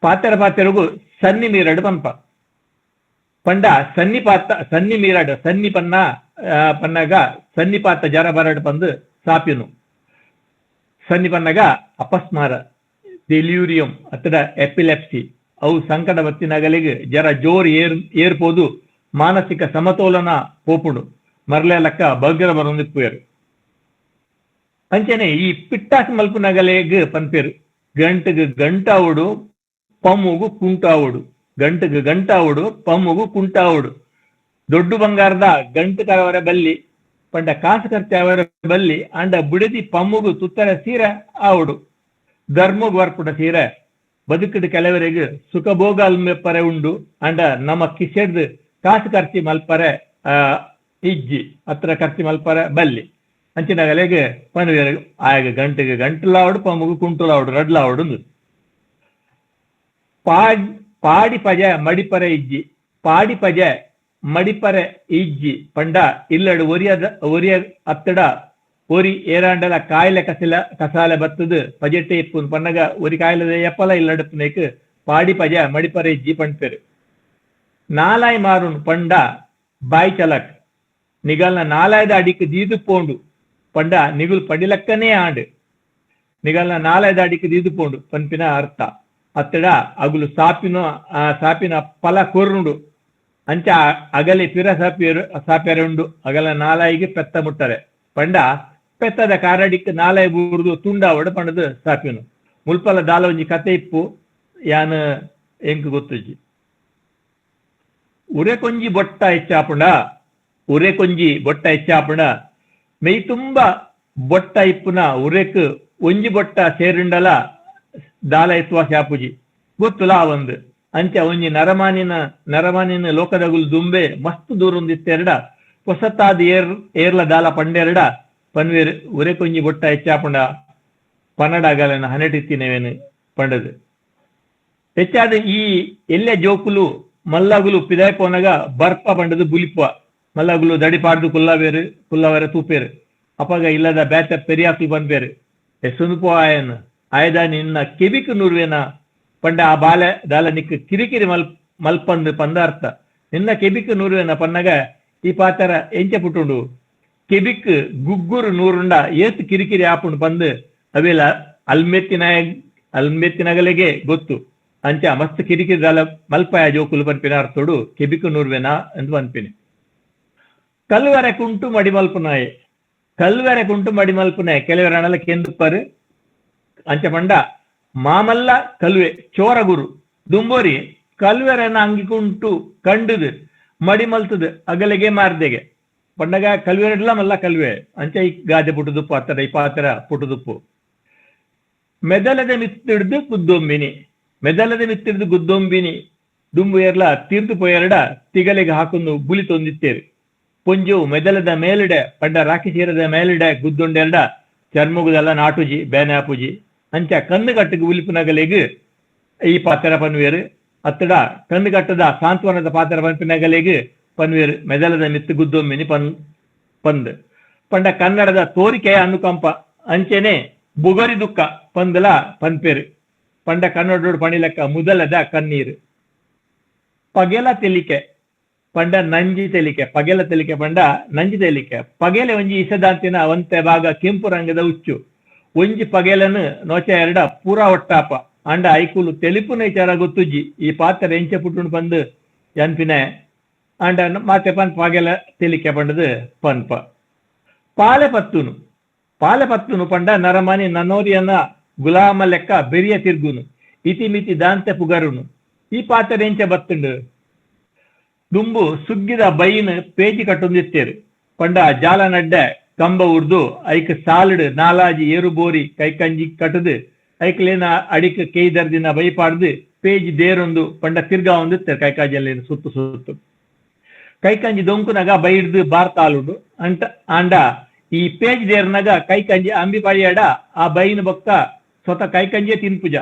ಪಾತೆರ ಪಾತೆರಗು ಸನ್ನಿ ಮೀರಡು ಪಂಪ ಪಂಡ ಸನ್ನಿಪಾತ ಸನ್ನಿ ಮೀರಡು ಸನ್ನಿ ಪನ್ನ ಪನ್ನಗ ಸನ್ನಿಪಾತ ಜರ ಬರಡು ಪಂದು ಸಾಪಿನು. ಸನ್ನಿ ಪನ್ನಗ ಅಪಸ್ಮಾರ ಡೆಲ್ಯೂರಿಯಂ ಅಥವಾ ಎಪಿಲೆಪ್ಸಿ ಅವು ಸಂಕಟ ಬತ್ತಿನಗಲಿಗೆ ಜರ ಜೋರ್ ಏರ್ಪೋದು ಮಾನಸಿಕ ಸಮತೋಲನ ಪೋಪುಡು ಮರ್ಲೆ ಲಕ್ಕ ಬಗ್ಗರ ಬರೊಂದಿಪ್ಪುಯರು. ಅಂಚನೆ ಈ ಪಿಟ್ಟಾಸ್ ಮಲ್ಪುನಗಲೆಗ್ ಪನ್ಪೇರು ಗಂಟಗ್ ಗಂಟಾವುಡು ಪಮ್ಮುಗು ಕುಂಟಾವುಡು, ಗಂಟಗ್ ಗಂಟಾವುಡು ಪಮ್ಮುಗು ಕುಂಟಾವುಡು. ದೊಡ್ಡ ಬಂಗಾರದ ಗಂಟು ಕರವರ ಬಲ್ಲಿ ಪಂಡ ಕಾಸು ಖರ್ಚಾವರ ಬಲ್ಲಿ ಅಂಡ ಬುಡದಿ ಪಮ್ಮುಗು ತುತ್ತರ ಸೀರೆ ಆವಡು ಧರ್ಮಗ್ ವರ್ಪುಡ ಸೀರೆ ಬದುಕುಡು ಕೆಲವರಿಗೆ ಸುಖಭೋಗ ಅಲ್ಮೆಪ್ಪರೆ ಉಂಡು ಅಂಡ ನಮ್ಮ ಕಿಸೆಡ್ದು ಕಾಸು ಖರ್ಚಿ ಮಲ್ಪರೆ ಇಜ್ಜಿ ಹತ್ರ ಖರ್ಚಿ ಮಲ್ಪರೆ ಬಲ್ಲಿ ಅಂಚಿನಗಲೆಗೆ ಪನುವೆರ್ ಆಯಗ ಗಂಟೆಗೆ ಗಂಟುಲಾವಡು ಪಮ್ಮುಗು ಕುಂಟುಲಾವಡು ರಡ್ಲಾವಡು ಪಾಡಿ ಪಜ ಮಡಿಪರೆ ಇಜ್ಜಿ ಪಾಡಿ ಪಜ ಮಡಿಪರೆ ಇಜ್ಜಿ ಪಂಡ ಇಲ್ಲಡು ಒರಿಯದ ಒರಿಯ ಅತ್ತಡ ಒರಿ ಏರಾಂಡಲ ಕಾಯಿಲೆ ಕಸಿಲ ಕಸಾಲೆ ಬತ್ತದು ಪಜೆಟ್ಟೆ ಇಪ್ಪುನ್ ಪನ್ನಗ ಒರಿ ಕಾಯಿಲೆದ ಎಪ್ಪಲ ಇಲ್ಲಡುಪ್ಪನೇಕ್ ಪಾಡಿ ಪಜ ಮಡಿಪರೆ ಇಜ್ಜಿ ಪಂಡ್ಪೆರು. ನಾಲಾಯ್ ಮಾರುನ್ ಪಂಡ ಬಾಯ್ ಚಲಕ್ ನಿಗಲ್ನ ನಾಲಾಯ್ದ ಅಡಿಕ್ ದೀದು ಪೋಂಡು ಪಂಡ ನಿಗುಲ್ ಪಡಿಲಕ್ಕನೇ ಆಂಡ್ ನಿಗಲ್ನ ನಾಲಾಯ್ದ ಅಡಿಕ್ ದೀದು ಪೋಂಡು ಪನ್ಪಿನ ಅರ್ಥ ಅತ್ತಡ ಅಗುಲು ಸಾಪಿನ ಸಾಪಿನ ಫಲ ಕೊರುಂಡು ಅಂಚ ಅಗಲಿ ಪಿರ ಸಾಪಿಯರು ಸಾಪ್ಯರುಂಡು ಅಗಲ ನಾಲಾಯಿಗೆ ಪೆತ್ತ ಮುಟ್ಟರೆ ಪಂಡ ಪೆತ್ತದ ಕಾರಡಿಕ್ ನಾಲಾಯಿ ಬೂರ್ದು ತುಂಡಾವಡು ಪಂಡದು ಸಾಪಿನು ಮುಲ್ಪಲ ದಾಲ ಒಂಜಿ ಕತೆ ಇಪ್ಪು ಯಾನ್ ಎಂಕ್ ಗೊತ್ತುಜ್ಜಿ. ಉರೆ ಕೊಂಜಿ ಬೊಟ್ಟ ಹೆಚ್ಚಾಪುಂಡ ಉರೆ ಕೊಂಜಿ ಬೊಟ್ಟ ಹೆಚ್ಚಾಪುಂಡ ಮೆಯ್ ತುಂಬ ಬೊಟ್ಟ ಇಪ್ಪುನ ಉರೆಕ್ ಒಂಜಿ ಬೊಟ್ಟ ಸೇರುಂಡಲ ದಾಲ ಎತ್ವಾ ಶಾಪುಜಿ ಗೊತ್ತುಲ ಒಂದು ಅಂಚ ಒಂಜಿ ನರಮಾನಿನ ನರಮಾನಿನ ಲೋಕದಗುಲ್ ದುಂಬೆ ಮಸ್ತ್ ದೂರೊಂದಿತ್ತೆರಡ ಹೊಸತಾದ ಏರ್ ಏರ್ಲ ದಾಲ ಪಂಡೆರಡ ಪನ್ವೇರ್ ಉರೆ ಕೊಂಜಿ ಬೊಟ್ಟ ಹೆಚ್ಚಾಪುಂಡ ಪನ್ನಡಾಗಲನ ಹನೆಟಿತ್ತಿನವೇನು ಪಂಡದು. ಹೆಚ್ಚಾದ ಈ ಎಲ್ಲೆ ಜೋಕುಲು ಮಲ್ಲಗುಲು ಪಿದಾಯ್ ಪೋನಗ ಬರ್ಪ ಪಂಡದು ಬುಲಿಪುವ ಮಲ್ಲಗುಲು ದಡಿ ಪಾಡ್ದು ಕುಲ್ಲವೇರು ಕುಲ್ಲವರೆ ತೂಪೇರು ಅಪಗ ಇಲ್ಲದ ಬೇತ ಪೆರಿಯಾಕ್ಲು ಪನ್ಪೇರು ಎಸುಂದು ಆಯನ್ ಆಯದ ನಿನ್ನ ಕೆಬಿಕ್ ನೂರ್ವೇನ ಪಂಡ ಆ ಬಾಲೆ ದಾಲ ನಿಕ್ ಕಿರಿಕಿರಿ ಮಲ್ಪಂದು ಪಂದ ಅರ್ಥ ನಿನ್ನ ಕೆಬಿಕ್ ನೂರ್ವೇನ ಪನ್ನಗ ಈ ಪಾತರ ಎಂಚ ಪುಟ್ಟುಂಡು ಕೆಬಿಕ್ ಗುಗ್ಗುರು ನೂರುಂಡ ಏತ್ ಕಿರಿಕಿರಿ ಆಪುಂಡು ಪಂದು ಅವೆಲ್ಲ ಅಲ್ಮೆತ್ತಿನಗಲೆಗೆ ಗೊತ್ತು ಅಂಚ ಮಸ್ತ್ ಕಿರಿಕಿರಿ ದಾಲ ಮಲ್ಪಾಯ ಜೋಕುಲು ಪನ್ಪಿನ ಅರ್ಥೋಡು ಕೆಬಿಕ್ ನೂರ್ವೇನ ಎಂದು ಪನ್ಪಿನಿ. ಕಲ್ವರೆ ಕುಂಟು ಮಡಿಮಲ್ಪುನಾಯೆ ಕಲ್ವರೆ ಕುಂಟು ಮಡಿಮಲ್ಪುನಾಯೆ ಕೆಲವರ ಅಣಲ ಕೆಂದುಪ್ಪರು ಅಂಚ ಪಂಡ ಮಾಮಲ್ಲ ಕಲ್ವೆ ಚೋರಗುರು ದುಂಬೋರಿ ಕಲ್ವೆರನ ಅಂಗಿಕುಂಟು ಕಂಡುದು ಮಡಿಮಲ್ತದು ಅಗಲೆಗೆ ಮಾರ್ದೆಗೆ ಪಂಡಗ ಕಲ್ವೆರಡ್ಲ ಮಲ್ಲ ಕಲ್ವೆ ಅಂಚ ಈ ಗಾದೆ ಪುಟ್ಟುದುಪ್ಪು ಅತ್ತರ ಈ ಪಾತ್ರ ಪುಟ್ಟುದುಪ್ಪು. ಮೆದಲದ ಮಿತ್ತಿಡ್ದು ಗುದ್ದೊಂಬಿನಿ ಮೆದಲದ ಮಿತ್ತಿಡ್ದು ಗುದ್ದೊಂಬಿನಿ ದುಂಬು ಎರ್ಲ ತೀರ್ದು ಪೋಯೆರಡ ತಿಗಲೆಗೆ ಹಾಕೊಂಡು ಬುಲಿ ತೊಂದಿತ್ತೇರು ಪೊಂಜು ಮೆದಲದ ಮೇಲಿಡೆ ಪಂಡ ರಾಕಿ ಸೀರದ ಮೇಲಿಡೆ ಗುದ್ದೊಂಡೆರಡ ಚರ್ಮಗುದೆಲ್ಲ ನಾಟುಜಿ ಬೇನೆ ಆಪುಜಿ ಅಂಚ ಕಣ್ಣು ಕಟ್ಟುಗೆ ಉಲಿಪುನಗಲೆಗ್ ಈ ಪಾತ್ರ ಪನ್ವೇರು ಅತ್ತಡ ಕಣ್ಣು ಕಟ್ಟದ ಸಾಂತ್ವನದ ಪಾತ್ರ ಪನ್ಪಿನಗಲೆಗ್ ಪನ್ವೇರು ಮೆದಲದ ಮಿತ್ತು ಗುದ್ದೊಮ್ಮಿನಿ ಪಂದ್ ಪಂಡ ಕನ್ನಡದ ತೋರಿಕೆಯ ಅನುಕಂಪ ಅಂಚೆನೆ ಬುಗರಿ ದುಃಖ ಪಂದಲ ಪನ್ಪೇರು ಪಂಡ ಕನ್ನಡೋಡು ಪಣಿಲಕ್ಕ ಮುದಲದ ಕಣ್ಣೀರು. ಪಗೆಲ ತೆಲಿಕೆ ಪಂಡ ನಂಜಿ ತೆಲಿಕೆ ಪಗೆಲ ತೆಲಿಕೆ ಪಂಡ ನಂಜಿ ತೆಲಿಕೆ ಪಗೆಲೆ ಒಂಜಿ ಇಸದಾಂತಿನ ಒಂತೆ ಭಾಗ ಕೆಂಪು ರಂಗದ ಉಚ್ಚು ಒಂಜಿ ಪಗೆಲನು ನೋಚ ಎರಡ ಪೂರಾ ಒಟ್ಟಾಪ ಅಂಡ ಐಕುಲು ತೆಲಿಪುನ ವಿಚಾರ ಗೊತ್ತುಜ್ಜಿ ಈ ಪಾತ್ರ ಎಂಚ ಪುಟ್ಟುಂಡು ಬಂದು ಎನ್ಪಿನ ಅಂಡ ಮಾತೆ ಪನ್ ಪಗೆಲ ತೆಲಿಕೆ ಪಂಡದು ಪನ್ಪ. ಪಾಲೆ ಪತ್ತುನು ಪಾಲೆ ಪತ್ತುನು ಪಂಡ ನರಮಾನಿ ನನ್ನೋರಿಯನ್ನ ಗುಲಾಮ ಲೆಕ್ಕ ಬೆರಿಯ ತಿರ್ಗುನು ಇತಿಮಿತಿ ದಾಂತೆ ಪುಗರುನು ಈ ಪಾತ್ರ ಎಂಚ ಬತ್ತುಂಡು ದುಂಬು ಸುಗ್ಗಿದ ಬೈನ್ ಪೇಜಿ ಕಟ್ಟೊಂದಿತ್ತೇರು ಪಂಡ ಜಾಲ ನಡ್ಡೆ ಕಂಬ ಉರ್ದು ಐಕ್ ಸಾಲಡ್ ನಾಲಾಜಿ ಏರು ಬೋರಿ ಕೈಕಂಜಿ ಕಟ್ಟದು ಐಕ್ಲೇನ ಅಡಿಕ್ ಕೇಯ್ದರ್ದಿನ ಬೈಪಾಡ್ದು ಪೇಜಿ ದೇರೊಂದು ಪಂಡ ತಿರ್ಗಾ ಒಂದಿತ್ತೇರು ಕೈಕಾಂಜಿಯಲ್ಲಿ ಸುತ್ತು ಸುತ್ತು ಕೈಕಂಜಿ ದೊಂಕುನಗ ಬೈಡ್ದು ಬಾರ್ ತಾಲುಂಡು ಅಂಟ ಆಂಡ ಈ ಪೇಜ್ ದೇರ್ನಾಗ ಕೈಕಂಜಿ ಅಂಬಿ ಪಾಡಿಯಾಡ ಆ ಬೈನ್ ಬೊಕ್ಕ ಸ್ವತಃ ಕೈಕಂಜಿಯೇ ತಿನ್ಪುಜ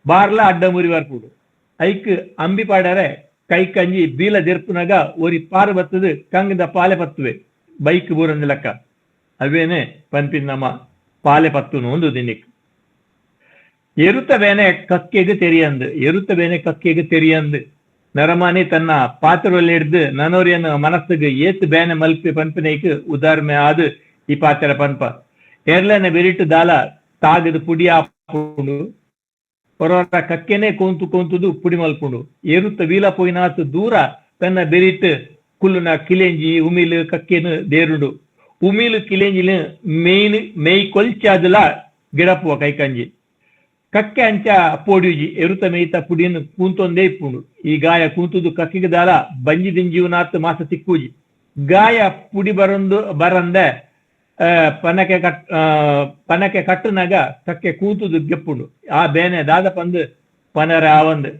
ಬಾರ್ಲ ಅಡ್ಡ ಮುರಿ ವರ್ಪುಡು ಐಕ್ ಅಂಬಿ ಪಾಡರೆ ಕೈಕಂಜಿ ಬೀಲ ದೆರ್ಪುನಗ ಒರಿ ಪಾರು ಬತ್ತದು ಕಂಗದ ಪಾಲೆ ಪತ್ತುವೆ ಬೈಕ್ ಬೂರಂದ ಲೆಕ್ಕ ಅವೇನೆ ಪನ್ಪಿನ ನಮ್ಮ ಪಾಲೆ ಪತ್ತುನು ಒಂದು ದಿನಕ್ಕೆ. ಎರುತ ಬೇನೆ ಕಕ್ಕೆಗೆ ತೆರಿಯಂದು ಎರುತ ಬೇನೆ ಕಕ್ಕೆಗೆ ತೆರಿಯಂದು ನರಮಾನಿ ತನ್ನ ಪಾತ್ರದಲ್ಲಿ ಹಿಡ್ದು ನನೋರಿಯನ್ನು ಮನಸ್ಸಿಗೆ ಏತ್ ಬೇನೆ ಮಲ್ಪಿ ಪನ್ಪಿನೈಕ್ ಉದಾಹರಣೆ ಆದು ಈ ಪಾತ್ರ ಪನ್ಪ. ಏರ್ಲನೆ ಬೆರಿಟ್ಟು ದಾಲ ತಾಗದು ಪುಡಿ ಆಪುಂಡು ಹೊರರ ಕಕ್ಕೆನೆ ಕೋಂತು ಕೋಂತುದು ಪುಡಿ ಮಲ್ಪುಂಡು ಏರುತ್ತ ವೀಲ ಪೋಯಿನಾತು ದೂರ ತನ್ನ ಬೆರಿಟ್ಟು ಕುಲ್ಲುನ ಕಿಲೆಂಜಿ ಉಮಿಲು ಕಕ್ಕೆನು ದೇರುಂಡು ಉಮಿಲು ಕಿಲೆಂಜಿಲು ಮೇಯ್ನ್ ಮೇಯ್ ಕೊಲ್ಚಾದಲ ಗಿಡಪುವ ಕೈಕಂಜಿ. ಕಕ್ಕೆ ಅಂಚ ಪೋಡಿಯುಜಿ ಎರುತ ಮೇಯ್ತ ಪುಡಿಯನ್ನು ಕೂಂತೊಂದೇ ಇಪ್ಪುಂಡು. ಈ ಗಾಯ ಕೂಂತುದು ಕಕ್ಕಿಗೆ ದಾಲ ಬಂಜಿ ದಿಂಜೀವನಾತ್ ಮಾಸ ತಿಕ್ಕೂಜಿ. ಗಾಯ ಪುಡಿ ಬರಂದು ಬರಂದೆ ಪನಕೆ ಕಟ್ ಪನಕೆ ಕಟ್ಟುನಾಗ ಕಕ್ಕೆ ಕೂತುದು ಗೆಪ್ಪುಂಡು. ಆ ಬೇನೆ ದಾದ ಪಂದು ಪನರ ಆವಂದು.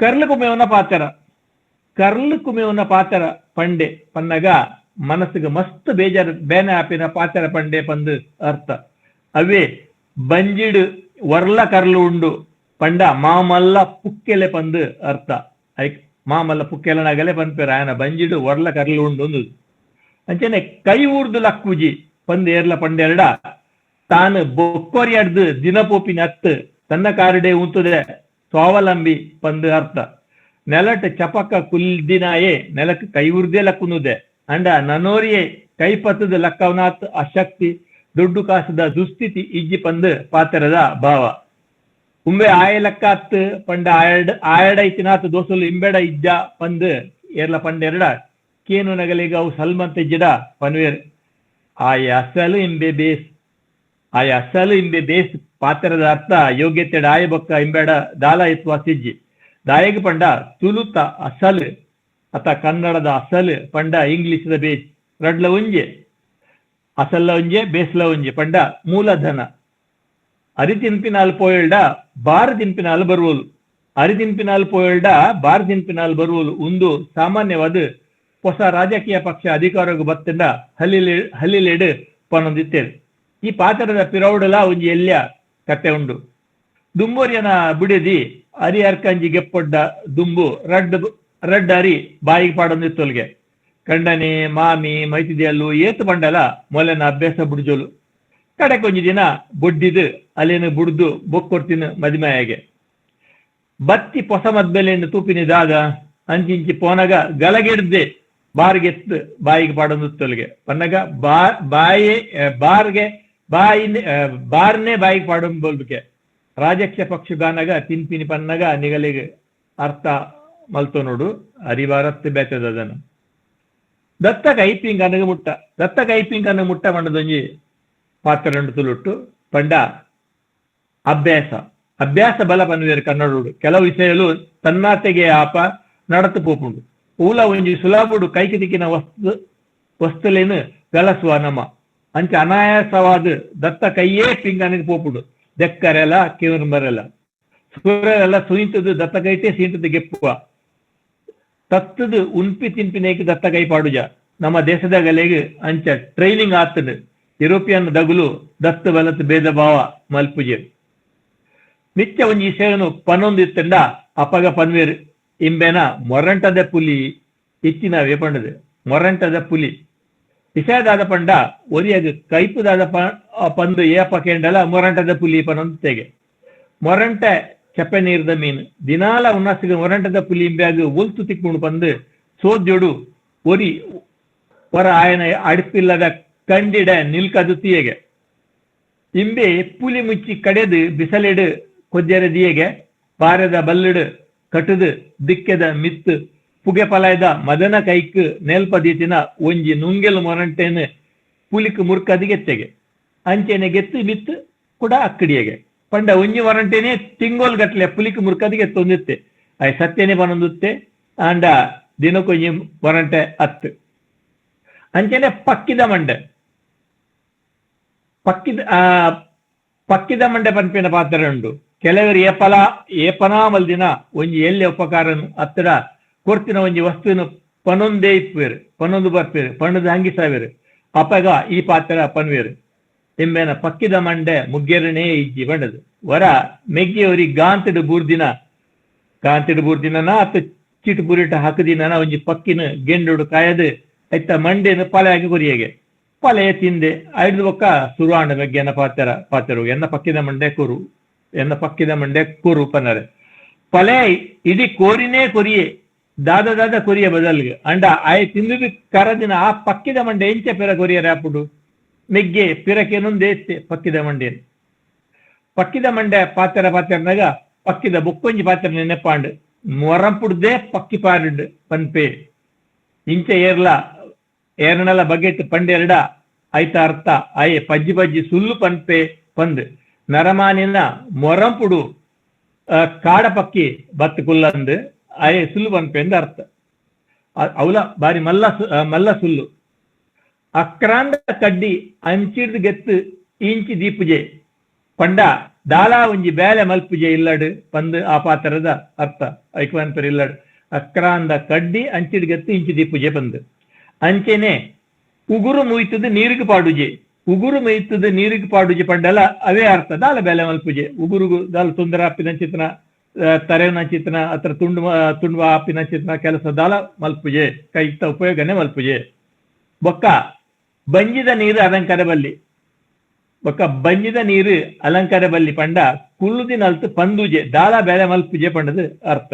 ಕರ್ಲು ಕುಮೆವನ ಪಾತ್ರ, ಕರ್ಲು ಕುಮೆವನ ಪಾತ್ರ ಪಂಡೆ ಪನ್ನಗ ಮನಸ್ಸಿಗೆ ಮಸ್ತ್ ಬೇಜಾರು ಬೇನೆ ಆಪಿನ ಪಾತ್ರ ಪಂಡೆ ಪಂದು ಅರ್ಥ. ಅವೇ ಬಂಜಿಡು ವರ್ಲ ಕರ್ಲು ಉಂಡು ಪಂಡ ಮಾಮಲ್ಲ ಪುಕ್ಕೆಲೆ ಪಂದು ಅರ್ಥ. ಐಕ್ ಮಾಮಲ್ಲ ಪುಕ್ಕೆಲನಾಗಲೇ ಪನ್ಪೇರ ಆಯನ ಬಂಜಿಡು ವರ್ಲ ಕರ್ಲು ಉಂಡು ಒಂದು. ಅಂಚನೆ ಕೈ ಊರ್ದು ಲಕ್ಕುಜಿ ಪಂದು ಏರ್ಲ ಪಂಡೆರಡ ತಾನು ಬೊಕ್ಕೊರಿಯಡ್ದು ದಿನಪೋಪಿನ ಅತ್ತು ತನ್ನ ಕಾರುಡೆ ಉಂತುದೆ ಸ್ವಾವಲಂಬಿ ಪಂದು ಅರ್ಥ. ನೆಲಟ್ ಚಪಕ ಕುಲ್ದಿನಾಯೇ ನೆಲಕ್ಕೆ ಕೈ ಊರ್ದೇ ಲಕ್ಕುನುದೆ ಅಂಡ ನನೋರಿಯೇ ಕೈ ಪತ್ತದ ಲಕ್ಕವನಾತ್ ಅಶಕ್ತಿ ದುಡ್ಡು ಕಾಸದ ದುಸ್ಥಿತಿ ಇಜ್ಜಿ ಪಂದು ಪಾತೆರದ ಭಾವ. ಉಂಬೆ ಆಯ ಲೆಕ್ಕ ಅತ್ತು ಪಂಡ ಆಯಡ್ ಆಯಡೈತಿನಾತ್ ದೋಸಲು ಇಂಬೆಡ ಇಜ್ಜ ಪಂದು ಏರ್ಲ ಪಂಡೆರಡ ಕೇನು ನಗಲಿಗ ಅವು ಸಲ್ಮಂತ ಇಜ್ಜಿಡ ಪನ್ವೇರ್. ಆಯ ಅಸಲು ಇಂಬೆ ಬೇಸ್, ಆಯ ಅಸಲು ಇಂಬೆ ಬೇಸ್ ಪಾತ್ರದ ಅರ್ಥ ಯೋಗ್ಯತೆಡ ಆಯ ಬೊಕ್ಕ ಇಂಬೆಡ ದಾಲ ಇತ್ವಾ ಸಿಜ್ಜಿ. ದಾಯಗ ಪಂಡ ತುಳುತ ಅಸಲು ಅಥ ಕನ್ನಡದ ಅಸಲು ಪಂಡ ಇಂಗ್ಲಿಷ್ದ ಬೇಸ್ ರಡ್ಲ ಒಂಜೆ, ಅಸಲ್ಲ ಒಂಜೆ ಬೇಸ್ಲ ಒಂಜೆ ಪಂಡ ಮೂಲಧನ. ಅರಿ ತಿನ್ಪಿನಾಲ್ ಪೋಯಲ್ಡ ಬಾರ್ ತಿನ್ಪಿನಾಲ್ ಬರುವಲು, ಅರಿ ತಿನ್ಪಿನಾಲ್ ಪೋಯಲ್ಡ ಬಾರ್ ತಿನ್ಪಿನಾಲ್ ಬರುವಲು ಉಂದು ಸಾಮಾನ್ಯವಾದ ಹೊಸ ರಾಜಕೀಯ ಪಕ್ಷ ಅಧಿಕಾರಕ್ಕೆ ಬತ್ತಂಡ ಹಲ್ಲಿಲೆ ಹಲ್ಲಿಲೆಡು ಪನೊಂದಿತ್ತೇವೆ. ಈ ಪಾತ್ರದ ಪಿರೌಡಲ ಒಂಜಿ ಎಲ್ಯ ಕತೆ ಉಂಡು. ದುಂಬೋರಿಯನ ಬಿಡದಿ ಅರಿ ಅರ್ಕಂಜಿ ಗೆಪ್ಪೊಡ್ಡ ದುಂಬು ರಡ್ಡ್ ರಡ್ಡ್ ಅರಿ ಬಾಯಿಗೆ ಪಾಡೊಂದಿತ್ತೊಲ್ಗೆ. ಕಂಡನೆ ಮಾಮಿ ಮೈತಿದೆಯಲ್ಲು ಏತು ಬಂಡಲ ಮೊಲೆನ ಅಭ್ಯಾಸ ಬುಡ್ಜೋಲು. ಕಡೆಕೊಂಜಿ ದಿನ ಬೊಡ್ಡಿದು ಅಲ್ಲೇನು ಬುಡ್ದು ಬೊಕ್ಕೊಡ್ತಿನ ಮದಿಮಾಯಗೆ. ಬತ್ತಿ ಪೊಸ ಮದ್ಬೆಲೆಯನ್ನು ತೂಪಿನಿದಾಗ ಅಂಚಿಂಚಿ ಪೋನಗ ಗಲಗೆಡ್ದೆ ಬಾರ್ಗೆತ್ತು ಬಾಯಿಗೆ ಪಾಡೊಂದಿತ್ತೊಲ್ಗೆ. ಪನ್ನಗ ಬಾ ಬಾಯಿ ಬಾರ್ಗೆ ಬಾಯಿ ಬಾರ್ನೆ ಬಾಯಿಗೆ ಪಾಡೊಂದು ಬೋಲ್ಬಿಕೆ. ರಾಜಕೀಯ ಪಕ್ಷಗಾನಗ ತಿನ್ಪಿನಿ ಪನ್ನಗ ನಿಗಲಿಗೆ ಅರ್ಥ ಮಲ್ತೋ ನೋಡು ಅರಿವಾರತ್ತು ಬೇತದದನು. ದತ್ತ ಕೈಪಿಂಗ್ ಅನಗ ಮುಟ್ಟ, ದತ್ತ ಕೈಪಿಂಗ್ ಅನ್ನ ಮುಟ್ಟ ಮಂಡದೊಂಜಿ ಪಾತ್ರ ತುಳುಟ್ಟು ಪಂಡ ಅಭ್ಯಾಸ, ಅಭ್ಯಾಸ ಬಲ ಪನ್ವೇರು ಕನ್ನಡೋಡು. ಕೆಲವು ವಿಷಯಲು ತನ್ನಾತೆಗೆ ಆಪ ನಡತು ಪೋಪುಂಡು. ಊಲ ಒಂಜಿ ಸುಲಭುಡು ಕೈకి ತಿಕ್ಕಿನ ವಸ್ತುಲೇನು ಗಲಸುವ ನಮ ಅಂಚ ಅನಾಯಾಸವಾದ ದತ್ತ ಕೈಯೇ ಪಿಂಗನಿಗೆ ಪೋಪುಂಡು. ದೆಕ್ಕರೆಲ್ಲ ಕಿವನ್ ಬರಲ್ಲ ಸುರೆಲ್ಲ ಸುಯಿಂತದು ದತ್ತ ಕೈಟೇ ಸೀಂತದು ಗೆಪ್ಪುವ ತತ್ತದು ಉನ್ಪಿ ತಿನ್ಪಿನೇಕ ದತ್ತ ಕೈ ಪಾಡುಜ. ನಮ್ಮ ದೇಶದ ಗಲೆಗೆ ಅಂಚ ಟ್ರೈನಿಂಗ್ ಆತದು. ಯುರೋಪಿಯನ್ ದಗುಲು ದತ್ತ ಬಲತ್ ಭೇದ ಭಾವ ಮಲ್ಪುಜೆ. ನಿತ್ಯ ಒಂಜಿ ಸೇವನು ಪನ್ನೊಂದು ಇತ್ತಂಡ ಅಪಗ ಪನ್ವೇರ್ ಇಂಬೆನ ಮೊರಂಟದ ಪುಲಿ ಇತ್ತಿನವೇ ಪಂಡದು. ಮೊರಂಟದ ಪುಲಿ ವಿಷಯದಾದ ಪಂಡ ಒರಿಯಗ ಕೈಪುದಾದ ಪಂದು ಏಪ ಕೇಂಡಲ ಮೊರಂಟದ ಪುಲಿ ಪನ್ನೊಂದು ತೆಗೆ. ಮೊರಂಟೆ ಚಪ್ಪೆ ನೀರ್ದ ಮೀನು ದಿನಾಲ ಉನ್ನಾಸಿಗೆ ಮೊರಂಟದ ಪುಲಿ ಇಂಬ್ಯಾಗ ಒಲ್ತು ತಿಕ್ಕೊಂಡು ಪಂದು ಸೋದ್ಯೋಡು ಒರಿ ಹೊರ ಆಯನ ಅಡಿಪಿಲ್ಲದ ಕಂಡಿಡ ನಿಲ್ಕದು ತೀಯಗೆ. ಇಂಬೆ ಪುಲಿ ಮುಚ್ಚಿ ಕಡೆದು ಬಿಸಲೆಡು ಕೊಜ್ಜೆರ ದಿಯಗೆ ಬಾರದ ಬಲ್ಲಿಡು ಕಟುದು ದಿಕ್ಕೆದ ಮಿತ್ತು ಪುಗೆ ಪಲಾಯದ ಮದನ ಕೈಕ್ ನೇಲ್ಪದೀತಿನ ಒಂಜಿ ನುಂಗೆಲ್ ಮೊರಂಟೇನು ಪುಲಿಕ್ ಮುರ್ಕದಿ ಗೆತ್ತೆಗೆ. ಅಂಚೆನೆ ಗೆತ್ತು ಮಿತ್ತು ಕೂಡ ಅಕ್ಕಡಿಯಗೆ. ಪಂಡ ಒಂಜಿ ಮೊರಂಟೇನೆ ತಿಂಗೋಲ್ ಗಟ್ಲೆ ಪುಲಿಕ್ ಮುರ್ಕದಿ ಗೆತ್ತೊಂದಿತ್ತೆ. ಆಯ್ ಸತ್ಯನೆ ಬನೊಂದುತ್ತೆ ಆಂಡ ದಿನಕ್ಕೊಂಜಿ ಮೊರಂಟೆ ಅತ್ತು. ಅಂಚೆನೆ ಪಕ್ಕಿದ ಮಂಡೆ, ಪಕ್ಕಿದ ಪಕ್ಕಿದ ಮಂಡೆ ಪನ್ಪಿನ ಪಾತ್ರ ಉಂಡು. ಕೆಲವರು ಏಪಲ ಏಪನಾಮಲ್ ದಿನ ಒಂಜಿ ಎಲ್ಲಿ ಉಪಕಾರನು ಅತ್ತಡ ಕೊರ್ತಿನ ಒಂಜಿ ವಸ್ತುವಿನ ಪನೊಂದೇ ಇಪ್ಪೇರು ಪನ್ನೊಂದು ಬರ್ಪೇರು ಪಣ್ಣದ ಅಂಗಿ ಸಾವಿರ ಅಪಗ ಈ ಪಾತ್ರ ಪನ್ವೇರು. ನಿಂಬೆನ ಪಕ್ಕಿದ ಮಂಡೆ ಮುಗ್ಗೆರನೇ ಇಜ್ಜಿ ಬಂಡದು. ವರ ಮೆಗ್ಗಿಯವರಿ ಗಾಂತಿಡು ಬೂರ್ದಿನ ಗಾಂತಿಡು ಬೂರ್ದಿನ ಅತ್ತ ಚೀಟು ಬುರಿಟ ಹಾಕದಿನ ಒಂಜಿ ಪಕ್ಕಿನ ಗೆಂಡುಡು ಕಾಯದು ಐತ ಮಂಡೆನ ಪಲೆಯಾಗಿ ಕೊರಿಯಗೆ ಪಲೆ ತಿಂದೆ ಐದು ಬೊಕ್ಕ ಸುರುವಾಂಡ ಮೆಗ್ಗೆನ ಪಾತ್ರ ಪಾತ್ರರು ಎನ್ನ ಪಕ್ಕಿದ ಮಂಡೆ ಕೊರು ಎನ್ನ ಪಕ್ಕಿದ ಮಂಡೆ ಕೊರು ಪನ್ನರೆ. ಪಲೆ ಇಡೀ ಕೋರಿನೇ ಕೊರಿಯೆ ದಾದ ದಾದ ಕೊರಿಯ ಬದಲ್ಗೆ ಅಂಡ ಆಯ್ ತಿಂದು ಕರದಿನ ಆ ಪಕ್ಕಿದ ಮಂಡೆ ಎಂಚೆ ಪೆರ ಕೊರಿಯ ರ್ಯಾಪುಡು ಮೆಗ್ಗೆ ಪಿರಕೇನೊಂದೇತ್ತೆ ಪಕ್ಕಿದ ಮಂಡೇನು. ಪಕ್ಕಿದ ಮಂಡೆ ಪಾತ್ರ ಪಾತ್ರನಾಗ ಪಕ್ಕಿದ ಬೊಕ್ಕೊಂಜಿ ಪಾತ್ರ ನೆನೆಪಾಂಡು ಮೊರಂಪುಡ್ದೆ ಪಕ್ಕಿ ಪಾರಿಂಡು ಪನ್ಪೆ. ಇಂಚೆ ಏರ್ಲ ಏರ್ನಲ ಬಗೆಟ್ ಪಂಡೆರಡ ಐತ ಅರ್ಥ ಆಯೆ ಪಜ್ಜಿ ಪಜ್ಜಿ ಸುಲ್ಲು ಪನ್ಪೆ ಪಂದ್. ನರಮಾನಿನ ಮೊರಂಪುಡು ಕಾಡಪಕ್ಕಿ ಬತ್ತು ಕುಲ್ಲಂದು ಆಯೆ ಸುಲ್ಲು ಪನ್ಪೆಂದು ಅರ್ಥ. ಅವಲ ಬಾರಿ ಮಲ್ಲ ಮಲ್ಲ ಸುಲ್ಲು. ಅಕ್ರಾಂದ ಕಡ್ಡಿ ಅಂಚಿಡ್ದು ಗೆತ್ತು ಇಂಚಿ ದೀಪುಜೆ ಪಂಡ ದಾಲಾ ಒಂಜಿ ಬೇಲೆ ಮಲ್ಪುಜೆ ಇಲ್ಲಡು ಪಂದು ಆ ಪಾತ್ರದ ಅರ್ಥ. ಐಕ್ವಾನ್ಪರ್ ಇಲ್ಲಡು ಅಕ್ರಾಂದ ಕಡ್ಡಿ ಅಂಚಿಡ್ ಗೆತ್ತು ಇಂಚಿ ದೀಪುಜೆ ಪಂದು. ಅಂಚೆನೆ ಉಗುರು ಮುಯ್ತದ ನೀರಿಗೆ ಪಾಡುಜೆ, ಉಗುರು ಮುಯ್ತದ ನೀರಿಗೆ ಪಾಡುಜೆ ಪಂಡಲ ಅವೇ ಅರ್ಥ. ದಾಲ ಬೇಲೆ ಮಲ್ಪುಜೆ, ಉಗುರುಗು ದಾಲ ತೊಂದರೆ ಆಪಿನ ಚಿತ್ರನ ತರೆನ ಚಿತ್ರನ ಅತ್ರ ತುಂಡು ತುಂಡು ಆಪಿನ ಚಿತ್ರನ ಕೆಲಸ ದಾಲ ಮಲ್ಪುಜೆ, ಕೈತ ಉಪಯೋಗನೆ ಮಲ್ಪುಜೆ. ಬೊಕ್ಕ ಬಂಜಿದ ನೀರು ಅಲಂಕಾರ ಬಲ್ಲಿ, ಬೊಕ್ಕ ಬಂಜಿದ ನೀರು ಅಲಂಕಾರ ಬಲ್ಲಿ ಪಂಡ ಕುಳ್ಳುದಿನಲ್ತು ಪಂದುಜೆ ದಾಲ ಬೇಲೆ ಮಲ್ಪುಜೆ ಪಂಡದು ಅರ್ಥ.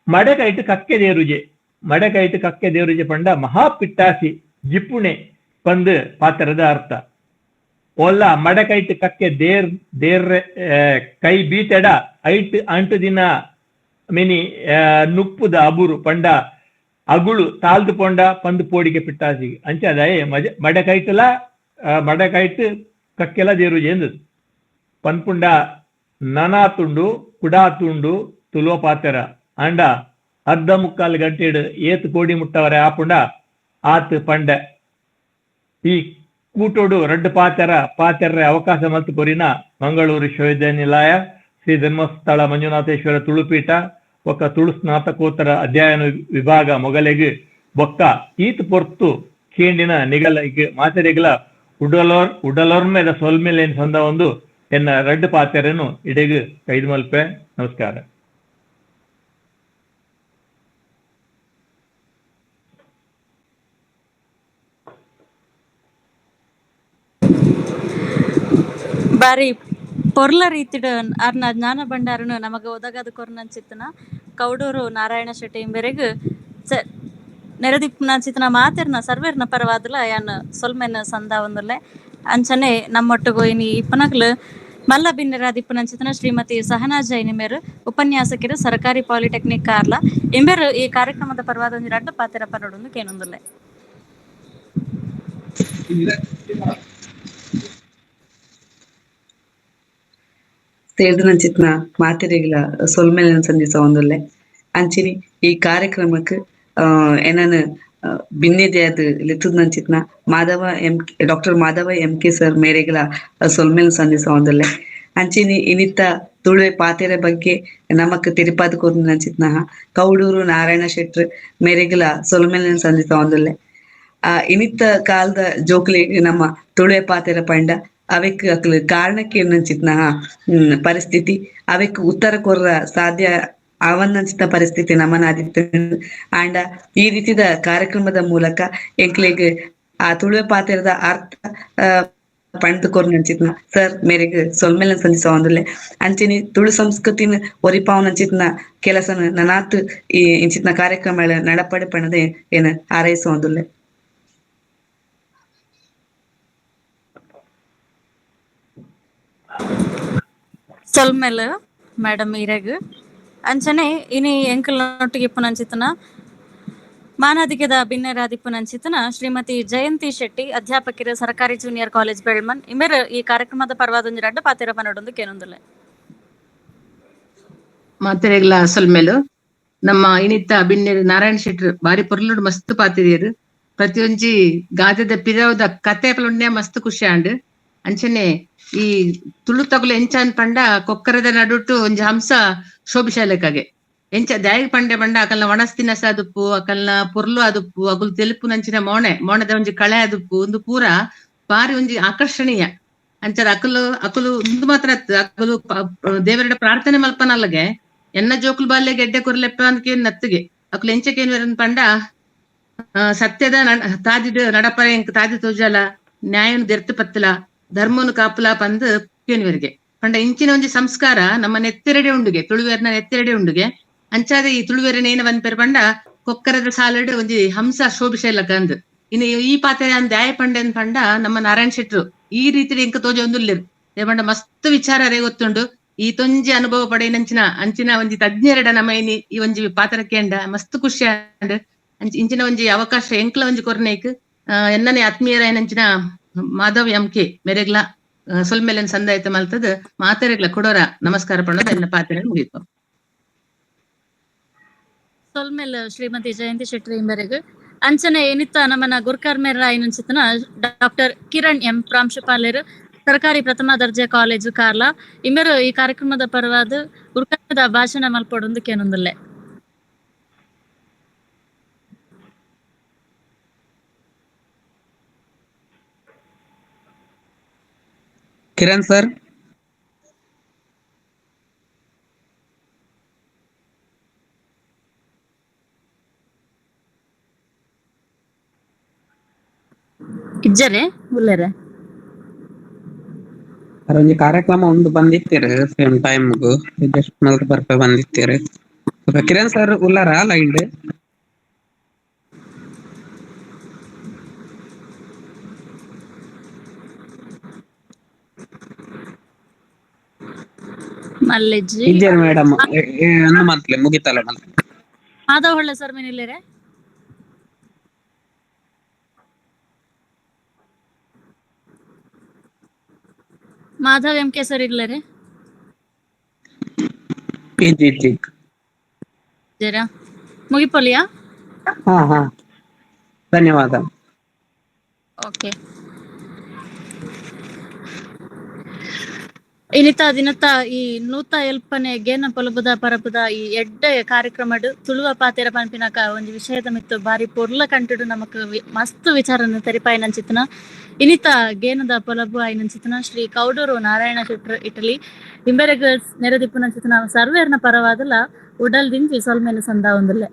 ಮಡೆಕೈಟು ಕಕ್ಕೆ ದೇರುಜೆ, ಮಡೆಕೈಟು ಕಕ್ಕೆ ದೇರುಜೆ ಪಂಡ ಮಹಾಪಿಟ್ಟಾಸಿ ಜಿಪ್ಪುಣೆ ಪಂದು ಪಾತ್ರದ ಅರ್ಥ. ಒಲ್ಲ ಮಡಕೈಟ್ ಕಕ್ಕೆ there ದೇರ್ರೆ ಕೈ ಬೀತೆಡ ಐಟ್ ಅಂಟು ದಿನ ಮಿನಿ ನುಪ್ಪುದ ಅಬುರು ಪಂಡ ಅಗುಳು ತಾಲ್ದು ಪೊಂಡ ಪಂದು ಪೋಡಿಗೆ ಪಿಟ್ಟಾಸಿ ಅಂಚೆ ಅದಾಯೆ ಮಜ ಮಡಕೈಟಲ ಮಡಕೈಟ್ ಕಕ್ಕೆಲ ದೇರುಜೆ ಎಂದು ಪನ್ಪುಂಡ ನನಾ ತುಂಡು ಕುಡಾ ತುಂಡು ತುಲುವ ಪಾತೆರ ಅಂಡ ಅರ್ಧ ಮುಕ್ಕಾಲು ಗಂಟೆಡು ಏತ್ ಕೋಡಿ ಮುಟ್ಟವರೆ ಆಪುಂಡ ಆತ್ ಪಂಡ. ಈ ಕೂಟೋಡು ರಡ್ಡು ಪಾತೆರ ಪಾತೆರ್ರೆ ಅವಕಾಶ ಮಲ್ತು ಕೊರಿನ ಮಂಗಳೂರು ವಿಶ್ವವಿದ್ಯಾನಿಲಯ ಶ್ರೀ ಧರ್ಮಸ್ಥಳ ಮಂಜುನಾಥೇಶ್ವರ ತುಳುಪೀಠ ಒಕ್ಕ ತುಳು ಸ್ನಾತಕೋತ್ತರ ಅಧ್ಯಯನ ವಿಭಾಗ ಮೊಗಲೆಗ್ ಬೊಕ್ಕ ಈತ್ ಪೊರ್ತು ಕೇಂಡಿನ ನಿಗಲ ಮಾತೆರೆಗ್ಲ ಉಡಲೋರ್ ಉಡಲೋರ್ಮೆದ ಸೊಲ್ಮೆಲೇನ್ ಸಂದ ಒಂದು ಎನ್ನ ರಡ್ಡು ಪಾತೆರನು ಇಡೆಗ್ ಕೈದು ಮಲ್ಪೆ. ನಮಸ್ಕಾರ. ಬಾರಿ ಪೊರ್ಲ ರೀತಿಡ್ ಅರ್ನ ಜ್ಞಾನ ಭಂಡಾರನು ನಮಗ ಒದಗದ ಕೊರ್ನಂಚಿತ್ತನ ಕೌಡೂರು ನಾರಾಯಣ ಶೆಟ್ಟಿ ಇಂಬೆರೆಗ್ ನೆರೆದಿಪ್ಪುನಂಚಿತ್ತನ ಮಾತೆರ್ನ ಸರ್ವೆರ್ನ ಪರವಾದಲ ಯಾನ್ ಸೊಲ್ಮೆನ್ ಸಂದ ಒಂದುಲ್ಲೆ. ಅಂಚನೆ ನಮ್ಮೊಟ್ಟುಗು ಇನಿ ಇಪ್ಪನಕ್ಲು ಮಲ್ಲ ಬಿನ್ನೆರಾದಿಪ್ಪುನಂಚಿತ್ತನ ಶ್ರೀಮತಿ ಸಹನಾ ಜೈನ್ ಇಂಬೆರು ಉಪನ್ಯಾಸಕರು ಸರ್ಕಾರಿ ಪಾಲಿಟೆಕ್ನಿಕ್ ಕಾರ್ಲ ಇಂಬೆರು ಈ ಕಾರ್ಯಕ್ರಮದ ಪರವಾದ ಒಂಜಿ ರಡ್ಡ್ ಪಾತೆರ ಪನೊಡುಂದು ಕೇನೊಂದುಲ್ಲೆ. ಸೇರ್ದನಂಚಿತ್ನ ಮಾತೆರೆಗ್ಲ ಸೊಲ್ಮೆಲೆನ್ ಸಂದಿಸ ಒಂದುಲ್ಲೆ. ಅಂಚಿನಿ ಈ ಕಾರ್ಯಕ್ರಮಕ್ಕೆ ಏನನ ಬಿನ್ನೆದೆಯಾದ್ ಲೆತ್ತುದ್ನಂಚಿತ್ನ Madhava M doctor Madhava M K sir ಮೇರೆಗ್ಲ ಸೊಲ್ಮೆಲ್ ಸಂದಿಸ ಒಂದುಲ್ಲೆ. ಅಂಚಿನಿ ಇನಿತ್ತ ತುಳುವೆ ಪಾತೆರ ಬಗ್ಗೆ ನಮಕ್ ತೆರಿಪಾದ ಕೊರ್ನಂಚಿತ್ನ ಕೌಡೂರು ನಾರಾಯಣ ಶೆಟ್ರ್ ಮೇರೆಗ್ಲ ಸೊಲ್ಮೆಲೆನ್ ಸಂದಿಸ ಒಂದುಲ್ಲೆ. ಆ ಇನಿತ್ತ ಕಾಲದ ಜೋಕ್ಲೆ ನಮ್ಮ ತುಳುವೆ ಪಾತೆರ ಪಂಡ ಅವೆಕ್ ಅಕ್ಲು ಕಾರಣಕ್ಕೆ ನಂಚಿತ್ನ ಪರಿಸ್ಥಿತಿ ಅವೆಕ್ ಉತ್ತರ ಕೊರ್ರ ಸಾಧ್ಯ ಅವನ್ನಂಚಿತ ಪರಿಸ್ಥಿತಿ ನಮನಾದಿತ್ತು. ಆಂಡ ಈ ರೀತಿದ ಕಾರ್ಯಕ್ರಮದ ಮೂಲಕ ಎಂಕ್ಲೆಗ್ ಆ ತುಳುವೆ ಪಾತೆರದ ಅರ್ಥ ಪಂಡ್ದು ಕೊರ್ನಂಚಿತ್ನ ಸರ್ ಮೇರೆಗ್ ಸೊಲ್ಮೆಲನ್ ಸಂದಿಸ ಒಂದುಲ್ಲೆ. ಅಂಚಿನಿ ತುಳು ಸಂಸ್ಕೃತಿನ ಒರಿಪಾವನಂಚಿತ್ನ ಕೆಲಸನ ನನಾತ್ ಈ ಇಂಚಿತ್ನ ಕಾರ್ಯಕ್ರಮ ನಡಪಡೆ ಪಣದೆ ಏನ ಹಾರೈಸ ಒಂದುಲ್ಲೆ. ಸೊಲ್ಮೆಲ್ ಮೇಡಮ್ ಈರೆಗ್. ಅಂಚನೆ ಇನಿ ಎಂಕಲ್ ನೊಟ್ಟಿಗೆ ಇಪ್ಪುನಂಚಿತ್ತನ ಮಾನಾದಿಗೆದ ಬಿನ್ನೆರಾದಿಪ್ಪುನಂಚಿತ್ತನ ಶ್ರೀಮತಿ ಜಯಂತಿ ಶೆಟ್ಟಿ ಅಧ್ಯಾಪಕಿರು ಸರ್ಕಾರಿ ಜೂನಿಯರ್ ಕಾಲೇಜ್ ಬೆಳ್ಮನ್ ಇಂಬೆರ್ ಈ ಕಾರ್ಯಕ್ರಮದ ಪರವಾದ ಒಂಜಿ ರಡ್ಡ್ ಪಾತೆರ ಪನೊಡುಂದು ಕೇನೊಂದುಲ್ಲೆ. ಮಾತೆರೆಗ್ಲ ಸೊಲ್ಮೆಲು. ನಮ್ಮ ಇನಿತ್ತ ಬಿನ್ನೆರ್ ನಾರಾಯಣ ಶೆಟ್ರು ಬಾರಿ ಪೊರ್ಲುಡು ಮಸ್ತ್ ಪಾತಿದಿಯೆರ್. ಪ್ರತಿಯೊಂಜಿ ಗಾದೆದ ಪಿರವುದ ಕತೆ ಪಲುಂಡೆ ಮಸ್ತ್ ಖುಷಿ ಆಂಡ್. ಅಂಚನೆ ಈ ತುಳು ತಗುಲು ಎಂಚ ಪಂಡ ಕೊಕ್ಕರದ ನಡುಟು ಒಂಜಿ ಹಂಸ ಶೋಭಿಶಾಲಕಾಗೆ ಎಂಚ ದಾಯಿಗ್ ಪಂಡೆ ಪಂಡ ಅಕಲ್ನ ಒಣಸ್ ತಿನಸ ಅದುಪ್ಪು, ಅಕಲ್ನ ಪೊರ್ಲು ಅದುಪ್ಪು, ಅಗುಲ್ ತೆಲುಪು ನಂಚಿನ ಮೋಣೆ ಮೋಣದ ಒಂಜಿ ಕಳೆ ಅದುಪ್ಪು, ಒಂದು ಪೂರ ಬಾರಿ ಒಂಜಿ ಆಕರ್ಷಣೀಯ. ಅಂಚದ ಅಕಲು ಅಕಲು ಉಂದು ಮಾತ್ರ ಅಕಲು ದೇವರಡ ಪ್ರಾರ್ಥನೆ ಮಲ್ಪನಲ್ಲಗೆ ಎನ್ನ ಜೋಕುಲು ಬಾಲ್ಯ ಗೆಡ್ಡೆ ಕೊರ್ಲೆಪ್ಪ ಅಂದ್ಕೇನ್ ನತ್ತಿಗೆ ಅಕುಲು ಎಂಚಕೇನ್ ಪಂಡ ಸತ್ಯದ ತಾದಿಡ್ ನಡಪರೆ ಎಂಕ್ ತಾದಿ ತೋಜಲ, ನ್ಯಾಯನು ದೆರ್ತು ಪತ್ತಲ, ಧರ್ಮನು ಕಾಪುಲ ಪಂದ್ ಕೇನುವರಿಗೆ ಪಂಡ ಇಂಚಿನ ಒಂಜಿ ಸಂಸ್ಕಾರ ನಮ್ಮ ನೆತ್ತೆರಡೆ ಉಂಡುಗೆ, ತುಳುವೆರ್ನ ನೆತ್ತೆರಡೆ ಉಂಡುಗೆ. ಅಂಚಾದ ಈ ತುಳುವೆರನ ಏನ ಪನ್ಪೆರ್ ಪಂಡ ಕೊಕ್ಕರದ ಸಾಲಡ್ ಒಂಜಿ ಹಂಸ ಶೋಭಿಶೈಲಕ ಅಂದ್. ಇನ್ನು ಈ ಪಾತೆ ದ್ಯಾಯ ಪಂಡೆ ಪಂಡ ನಮ್ಮ ನಾರಾಯಣ ಶೆಟ್ರು ಈ ರೀತಿ ಎಂಕ್ ತೋಜ ಒಂದುಲ್ಲೆರ್. ಪಂಡ ಮಸ್ತ್ ವಿಚಾರ ರೇ ಗೊತ್ತುಂಡು. ಈ ತೊಂಜಿ ಅನುಭವ ಪಡೆಯಿನಂಚಿನ ಅಂಚಿನ ಒಂಜಿ ತಜ್ಞರೆಡ ನಮ್ಮ ಇನಿ ಈ ಒಂಜಿ ಪಾತ್ರ ಕೇಂಡ ಮಸ್ತ್ ಖುಷಿ ಆಂಡ್. ಇಂಚಿನ ಒಂಜಿ ಅವಕಾಶ ಎಂಕ್ಲ ಒಂಜಿ ಕೊರ್ನೇಕ್ ಎನ್ನನೆ ಆತ್ಮೀಯರಾಯನಂಚಿನ ಮಾಧವ್ ಎಂ ಕೆ ಮೆರೆಗ್ಲ ಸೊಲ್ಮೆಲೆನ್ ಸಂದಾಯ್ತ ಮಲ್ತದ ಮಾತೆರೆಗ್ಲ ಕೊಡೋರ ನಮಸ್ಕಾರ ಪಣ್ಣದ ಎನ್ನ ಪಾತ್ರೆ ಮುಗಿತು. ಸೊಲ್ಮೆಲ್ ಶ್ರೀಮತಿ ಜಯಂತಿ ಶೆಟ್ಟಿ ಇಂಬರೆಗ್ ಅಂಚನೆ ಏನಿತ್ತ ನಮ್ಮನ ಗುರ್ಕರ್ಮೇರ ಐನಂಚಿತನ ಡಾಕ್ಟರ್ ಕಿರಣ್ ಎಂ ಪ್ರಾಂಶುಪಾಲರು ಸರ್ಕಾರಿ ಪ್ರಥಮ ದರ್ಜೆ ಕಾಲೇಜು ಕಾರ್ಲ ಇಂಬೆರು ಈ ಕಾರ್ಯಕ್ರಮದ ಪರವಾದ ಗುರ್ಕರ್ಮದ ಭಾಷಣ ಮಲ್ಪೊಡೊಂದು ಕೇನೊಂದುಲ್ಲೆ. ಕಿರಣ್ ಸರ್ ಇಜ್ಜರೆ ಉಲ್ಲೆರೆ ಒಂಜಿ ಕಾರ್ಯಕ್ರಮ ಉಂಡು ಬಂದಿತ್ತೀರು ಸೇಮ್ ಟೈಮ್ ಜಸ್ಟ್ ಮಲ್ತ್ ಬರ್ಪೆ ಬಂದಿತ್ತೀರು. ಕಿರಣ್ ಸರ್ ಉಲ್ಲಾರ ಲೈನ್? ಮಲ್ಲೆಜ್ಜಿ ಇಜ್ಜೆರ್ ಮೇಡಮ್ ಅಂದು ಮಂತ್ಲೆ ಮುಗಿತಲ್ಲ ಮಲ್ತ್. ಮಾಧವ ಹೊಳ್ಳೆ ಸರ್ ಮೀನಿಲ್ಲೇರೆ? ಮಾಧವ್ ಎಂ ಕೆ ಸರ್ ಇಲ್ಲೇರೆ? ಇಜ್ಜಿ ಇಜ್ಜಿ ಜರಾ ಮುಗಿಪೊಲಿಯಾ? ಹಾ ಹಾ ಧನ್ಯವಾದ. ಓಕೆ ಇನಿತ ದಿನತ ಈ ನೂತ ಎಲ್ಪನೆ ಗೇನ ಪೊಲಬುದ ಪರಪುದ ಈ ಎಡ್ಡೆ ಕಾರ್ಯಕ್ರಮಡ್ ತುಳುವ ಪಾತೆರ ಪನ್ಪಿನಕ ಒಂಜಿ ವಿಷಯದ ಮಿತ್ತು ಬಾರಿ ಪೊರ್ಲ ಕಂಟುಡು ನಮಕ್ ಮಸ್ತ್ ವಿಚಾರನ ತೆರಿಪಾಯಿನಂಚಿತ್ತನ ಇನಿತ ಗೇನದ ಪೊಲಬು ಆಯಿನಂಚಿತ್ತನ ಶ್ರೀ ಕೌಡೂರು ನಾರಾಯಣ ಶೆಟ್ರು ಇಟಲಿ ಇಂಬೆರೆಗ್ ನೆರೆದಿಪ್ಪುನಂಚಿತ್ತನ ಸರ್ವೇರ್ನ ಪರವಾದಲ ಉಡಲ್ ದಿಂಜಿ ಸೊಲ್ಮೆನು ಸಂದ ಒಂದುಲ್ಲೆ.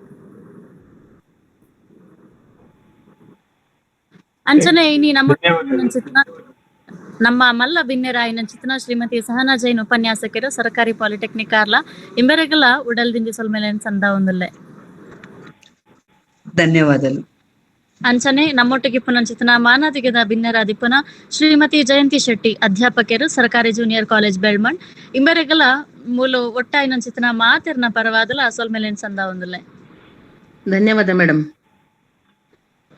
ಅಂಚನೆ ಇನಿ ನಮ್ಮ ನಮ್ಮ ಮಲ್ಲ ಬಿನ್ನೆರಾಯಿನ ಚಿತ್ನ ಶ್ರೀಮತಿ ಸಹನಾ ಜೈನ್ ಉಪನ್ಯಾಸಕರು ಸರ್ಕಾರಿ ಪಾಲಿಟೆಕ್ನಿಕ್ ಕಾರ್ಲ ಇಂಬೆರೆಗಲ ಉಡಲ್ ದಿಂಜಿ ಸೊಲ್ಮೆಲೆನ್ ಸಂದ ಒಂದುಲ್ಲೆ. ಧನ್ಯವಾದಗಳು. ಅಂಚನೆ ನಮ್ಮೊಟ್ಟಿಗೆ ಪುನಂಚಿತನ ಮಾನಾದಿಗದ ಬಿನ್ನೆರಾದಿಪ್ಪುನ ಶ್ರೀಮತಿ ಜಯಂತಿ ಶೆಟ್ಟಿ ಅಧ್ಯಾಪಕರು ಸರ್ಕಾರಿ ಜೂನಿಯರ್ ಕಾಲೇಜ್ ಬೆಳ್ಮಣ್ ಇಂಬೆರೆಗಲ ಮೂಲು ಒಟ್ಟಾಯಿನಂಚಿತನ ಮಾತೆರ್ನ ಪರವಾದಲ ಸೊಲ್ಮೆಲೆನ್ ಸಂದ ಒಂದುಲ್ಲೆ. ಧನ್ಯವಾದ ಮೇಡಮ್.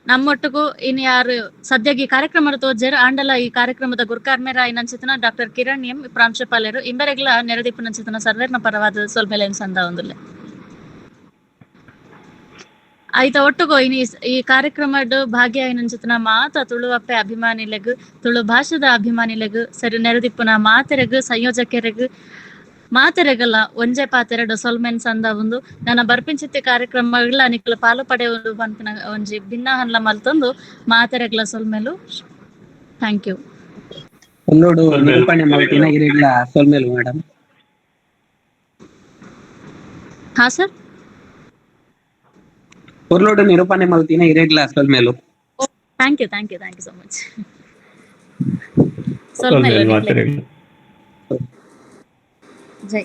ನಮ್ಮೊಟ್ಟಿಗೂ ಇನ್ ಯಾರು ಸದ್ಯಕ್ಕೆ ಈ ಕಾರ್ಯಕ್ರಮದ ತೋಜೆರ್ ಆಂಡಲ ಈ ಕಾರ್ಯಕ್ರಮದ ಗುರ್ಕಾರ್ಮೇರ ಐನಂಚಿತನ ಡಾಕ್ಟರ್ ಕಿರಣ್ ಎಂ ಪ್ರಾಂಶುಪಾಲರು ಇಂಬೆರೆಗ್ಲ ನೆರದಿಪ್ಪುನಂಚಿತನ ಸರ್ವೇರ್ನ ಪರವಾದ ಸೊಲ್ಮೆಲೆನ್ ಸಂದ ಒಂದುಲ್ಲೆ. ಆಯ್ತ ಒಟ್ಟುಗೋ ಇನಿ ಈ ಕಾರ್ಯಕ್ರಮಡ್ ಭಾಗ್ಯ ಐನಂಚಿತನ ಮಾತ ತುಳುವಪ್ಪೆ ಅಭಿಮಾನಿಲೆಗ್ ತುಳು ಭಾಷೆದ ಅಭಿಮಾನಿಲೆಗ್ ಸರಿ ನೆರದಿಪ್ಪುನ ಮಾತೆರೆಗ್ ಸಂಯೋಜಕರೆಗ್ ಮಾತೆರೆಗಲ್ಲ ಒಂಜೆ ಪಾತೆರಡು ಸೊಲ್ಮೆನ್ ಸಂದ ಒಂದು ನನ್ನ ಬರ್ಪಿಂಚಿತ್ತಿ ಕಾರ್ಯಕ್ರಮಗಳ ನಿಕ್ಲ ಪಾಲು ಪಡೆಯುವುದು ಪನ್ಪಿನ ಒಂಜಿ ಭಿನ್ನ ಹನ್ಲ ಮಲ್ತೊಂದು ಮಾತೆರೆಗ್ಲ ಸೊಲ್ಮೆಲು. Thank you. ನಿರೂಪಣೆ ಮಲ್ತಿನ ಇರೆಗ್ಲ ಸೊಲ್ಮೆಲು ಮೇಡಮ್. ಹಾ ಸರ್ ಉರ್ಲೋಡು ನಿರೂಪಣೆ ಮಲ್ತಿನ ಇರೆಗ್ಲ ಸೊಲ್ಮೆಲು. Thank you thank you thank you so much. ಸೊಲ್ಮೆಲು. ಜೈ.